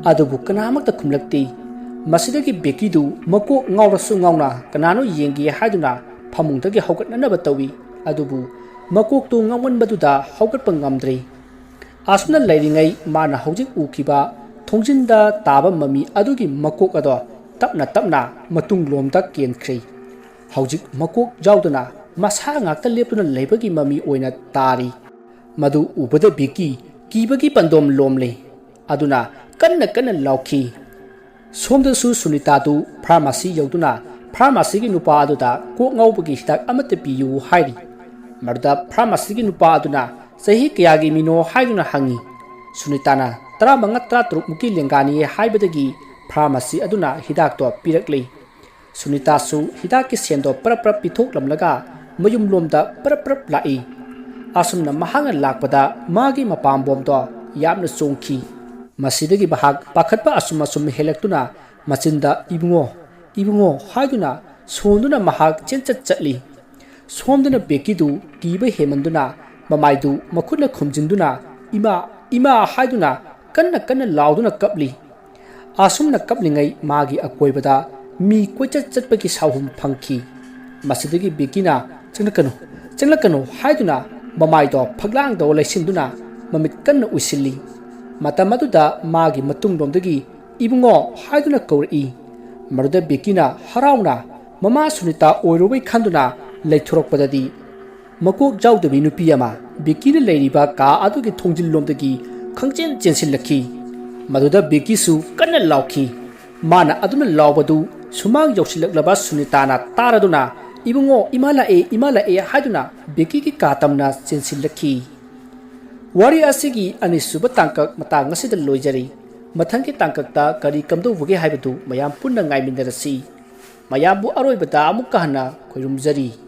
ꯑꯗꯨꯕꯨ ꯀꯅꯥꯃꯠꯇ ꯈꯨꯝꯂꯛꯇꯦ꯫ ꯃꯁꯤꯗꯒꯤ ꯕꯤꯀꯤꯗꯨ ꯃꯀꯣꯛ ꯉꯥꯎꯔꯁꯨ ꯉꯥꯎꯅ ꯀꯅꯥꯅꯣ ꯌꯦꯡꯒꯦ ꯍꯥꯏꯗꯨꯅ ꯐꯃꯨꯡꯗꯒꯤ ꯍꯧꯒꯠꯅꯅꯕ ꯇꯧꯏ꯫ ꯑꯗꯨꯕꯨ ꯃꯀꯣꯛꯇꯨ ꯉꯥꯎꯃꯟꯕꯗꯨꯗ ꯍꯧꯒꯠꯄ ꯉꯝꯗ꯭ꯔꯦ꯫ ꯑꯁꯨꯝꯅ ꯂꯩꯔꯤꯉꯩ ꯃꯥꯅ ꯍꯧꯖꯤꯛ ꯎꯈꯤꯕ ꯊꯣꯡꯖꯤꯟꯗ ꯇꯥꯕ ꯃꯃꯤ ꯑꯗꯨꯒꯤ ꯃꯀꯣꯛ ꯑꯗꯣ ꯇꯞꯅ ꯇꯞꯅ ꯃꯇꯨꯡꯂꯣꯝꯗ ꯀꯦꯟꯈ꯭ꯔꯦ꯫ ꯍꯧꯖꯤꯛ ꯃꯀꯣꯛ ꯌꯥꯎꯗꯅ ꯃꯁꯥ ꯉꯥꯛꯇ ꯂꯦꯞꯇꯨꯅ ꯂꯩꯕꯒꯤ ꯃꯃꯤ ꯑꯣꯏꯅ ꯇꯥꯔꯤ꯫ ꯃꯗꯨ ꯎꯕꯗ ꯕꯤꯀꯤ ꯀꯤꯕꯒꯤ ꯄꯟꯗꯣꯝ ꯂꯣꯝꯂꯦ꯫ ꯑꯗꯨꯅ ꯀꯟꯅ ꯀꯟꯅ ꯂꯥꯎꯈꯤ꯫ ꯁꯣꯝꯗꯁꯨ ꯁꯨꯅꯤꯇꯥꯗꯨ ꯐꯥꯔꯃꯥꯁꯤ ꯌꯧꯗꯨꯅ ꯐꯥꯔꯃꯥꯁꯤꯒꯤ ꯅꯨꯄꯥ ꯑꯗꯨꯗ ꯀꯣꯛ ꯉꯥꯎꯕꯒꯤ ꯍꯤꯗꯥꯛ ꯑꯃꯠꯇ ꯄꯤꯌꯨ ꯍꯥꯏꯔꯤ꯫ ꯃꯗꯨꯗ ꯐꯥꯔꯃꯥꯁꯤꯒꯤ ꯅꯨꯄꯥ ꯑꯗꯨꯅ ꯆꯍꯤ ꯀꯌꯥꯒꯤ ꯃꯤꯅꯣ ꯍꯥꯏꯗꯨꯅ ꯍꯪꯉꯤ꯫ ꯁꯨꯅꯤꯇꯥꯅ ꯇꯔꯥꯃꯉꯥ ꯇꯔꯥꯇꯔꯨꯛ ꯃꯨꯛꯀꯤ ꯂꯦꯡꯒꯥꯅꯤ ꯍꯥꯏꯕꯗꯒꯤ ꯐꯥꯔꯃꯥꯁꯤ ꯑꯗꯨꯅ ꯍꯤꯗꯥꯛꯇꯣ ꯄꯤꯔꯛꯂꯤ꯫ ꯁꯨꯅꯤꯇꯥꯁꯨ ꯍꯤꯗꯥꯛꯀꯤ ꯁꯦꯟꯗꯣ ꯄꯔꯞ ꯄꯔꯞ ꯄꯤꯊꯣꯛꯂꯝꯂꯒ ꯃꯌꯨꯝꯂꯣꯝꯗ ꯄꯔꯞ ꯄꯔꯞ ꯂꯥꯛꯏ꯫ ꯑꯁꯨꯝꯅ ꯃꯍꯥꯛꯅ ꯂꯥꯛꯄꯗ ꯃꯥꯒꯤ ꯃꯄꯥꯝꯕꯣꯝꯗꯣ ꯌꯥꯝꯅ ꯆꯣꯡꯈꯤ꯫ ꯃꯁꯤꯗꯒꯤ ꯃꯍꯥꯛ ꯄꯥꯈꯠꯄ ꯑꯁꯨꯝ ꯑꯁꯨꯝ ꯍꯦꯜꯂꯛꯇꯨꯅ ꯃꯆꯤꯟꯗ "ꯏꯕꯨꯡꯉꯣ, ꯏꯕꯨꯡꯉꯣ" ꯍꯥꯏꯗꯨꯅ ꯁꯣꯟꯗꯨꯅ ꯃꯍꯥꯛ ꯆꯦꯟꯆꯠ ꯆꯠꯂꯤ꯫ ꯁꯣꯝꯗꯅ ꯕꯦꯀꯤꯗꯨ ꯀꯤꯕ ꯍꯦꯟꯃꯟꯗꯨꯅ ꯃꯃꯥꯏꯗꯨ ꯃꯈꯨꯠꯅ ꯈꯨꯝꯖꯤꯟꯗꯨꯅ "ꯏꯃꯥ, ꯏꯃꯥ" ꯍꯥꯏꯗꯨꯅ ꯀꯟꯅ ꯀꯟꯅ ꯂꯥꯎꯗꯨꯅ ꯀꯞꯂꯤ꯫ ꯑꯁꯨꯝꯅ ꯀꯞꯂꯤꯉꯩ ꯃꯥꯒꯤ ꯑꯀꯣꯏꯕꯗ ꯃꯤ ꯀꯣꯏꯆꯠ ꯆꯠꯄꯒꯤ ꯁꯥꯎꯍꯨꯝ ꯐꯪꯈꯤ꯫ ꯃꯁꯤꯗꯒꯤ ꯕꯤꯀꯤꯅ "ꯆꯪꯂꯛꯀꯅꯨ, ꯆꯪꯂꯛꯀꯅꯨ" ꯍꯥꯏꯗꯨꯅ ꯃꯃꯥꯏꯗꯣ ꯐꯛꯂꯥꯡꯗ ꯂꯩꯁꯤꯟꯗꯨꯅ ꯃꯃꯤꯠ ꯀꯟꯅ ꯎꯏꯁꯤꯜꯂꯤ꯫ ꯃꯇꯝ ꯑꯗꯨꯗ ꯃꯥꯒꯤ ꯃꯇꯨꯡꯂꯣꯝꯗꯒꯤ "ꯏꯕꯨꯡꯉꯣ" ꯍꯥꯏꯗꯨꯅ ꯀꯧꯔꯛꯏ꯫ ꯃꯗꯨꯗ ꯕꯤꯀꯤꯅ ꯍꯔꯥꯎꯅ ꯃꯃꯥ ꯁꯨꯅꯤꯇꯥ ꯑꯣꯏꯔꯨꯕꯩ ꯈꯟꯗꯨꯅ ꯂꯩꯊꯣꯔꯛꯄꯗꯗꯤ, ꯃꯀꯣꯛ ꯌꯥꯎꯗꯕꯤ ꯅꯨꯄꯤ ꯑꯃ ꯕꯤꯀꯤꯅ ꯂꯩꯔꯤꯕ ꯀꯥ ꯑꯗꯨꯒꯤ ꯊꯣꯡꯖꯤꯜꯂꯣꯝꯗꯒꯤ ꯈꯪꯆꯦꯟ ꯆꯦꯟꯁꯤꯜꯂꯛꯈꯤ꯫ ꯃꯗꯨꯗ ꯕꯤꯀꯤꯁꯨ ꯀꯟꯅ ꯂꯥꯎꯈꯤ꯫ ꯃꯥꯅ ꯑꯗꯨꯅ ꯂꯥꯎꯕꯗꯨ ꯁꯨꯃꯥꯡ ꯌꯧꯁꯤꯜꯂꯛꯂꯕ ꯁꯨꯅꯤꯇꯥꯅ ꯇꯥꯔꯗꯨꯅ "ꯏꯕꯨꯡꯉꯣ, ꯏꯃꯥ ꯂꯥꯛꯑꯦ, ꯏꯃꯥ ꯂꯥꯛꯑꯦ" ꯍꯥꯏꯗꯨꯅ ꯕꯤꯀꯤꯒꯤ ꯀꯥ ꯇꯝꯅ ꯆꯦꯟꯁꯤꯜꯂꯛꯈꯤ꯫ ꯋꯥꯔꯤ ꯑꯁꯤꯒꯤ ꯑꯅꯤꯁꯨꯕ ꯇꯥꯡꯀꯛ ꯃꯇꯥꯡ ꯑꯁꯤꯗ ꯂꯣꯏꯖꯔꯤ꯫ ꯃꯊꯪꯒꯤ ꯇꯥꯡꯀꯛꯇ ꯀꯔꯤ ꯀꯝꯗꯧꯕꯒꯦ ꯍꯥꯏꯕꯗꯨ ꯃꯌꯥꯝ ꯄꯨꯟꯅ ꯉꯥꯏꯃꯤꯟꯅꯔꯁꯤ꯫ ꯃꯌꯥꯝꯕꯨ ꯑꯔꯣꯏꯕꯗ ꯑꯃꯨꯛꯀ ꯍꯟꯅ ꯈꯣꯏꯔꯨꯝꯖꯔꯤ꯫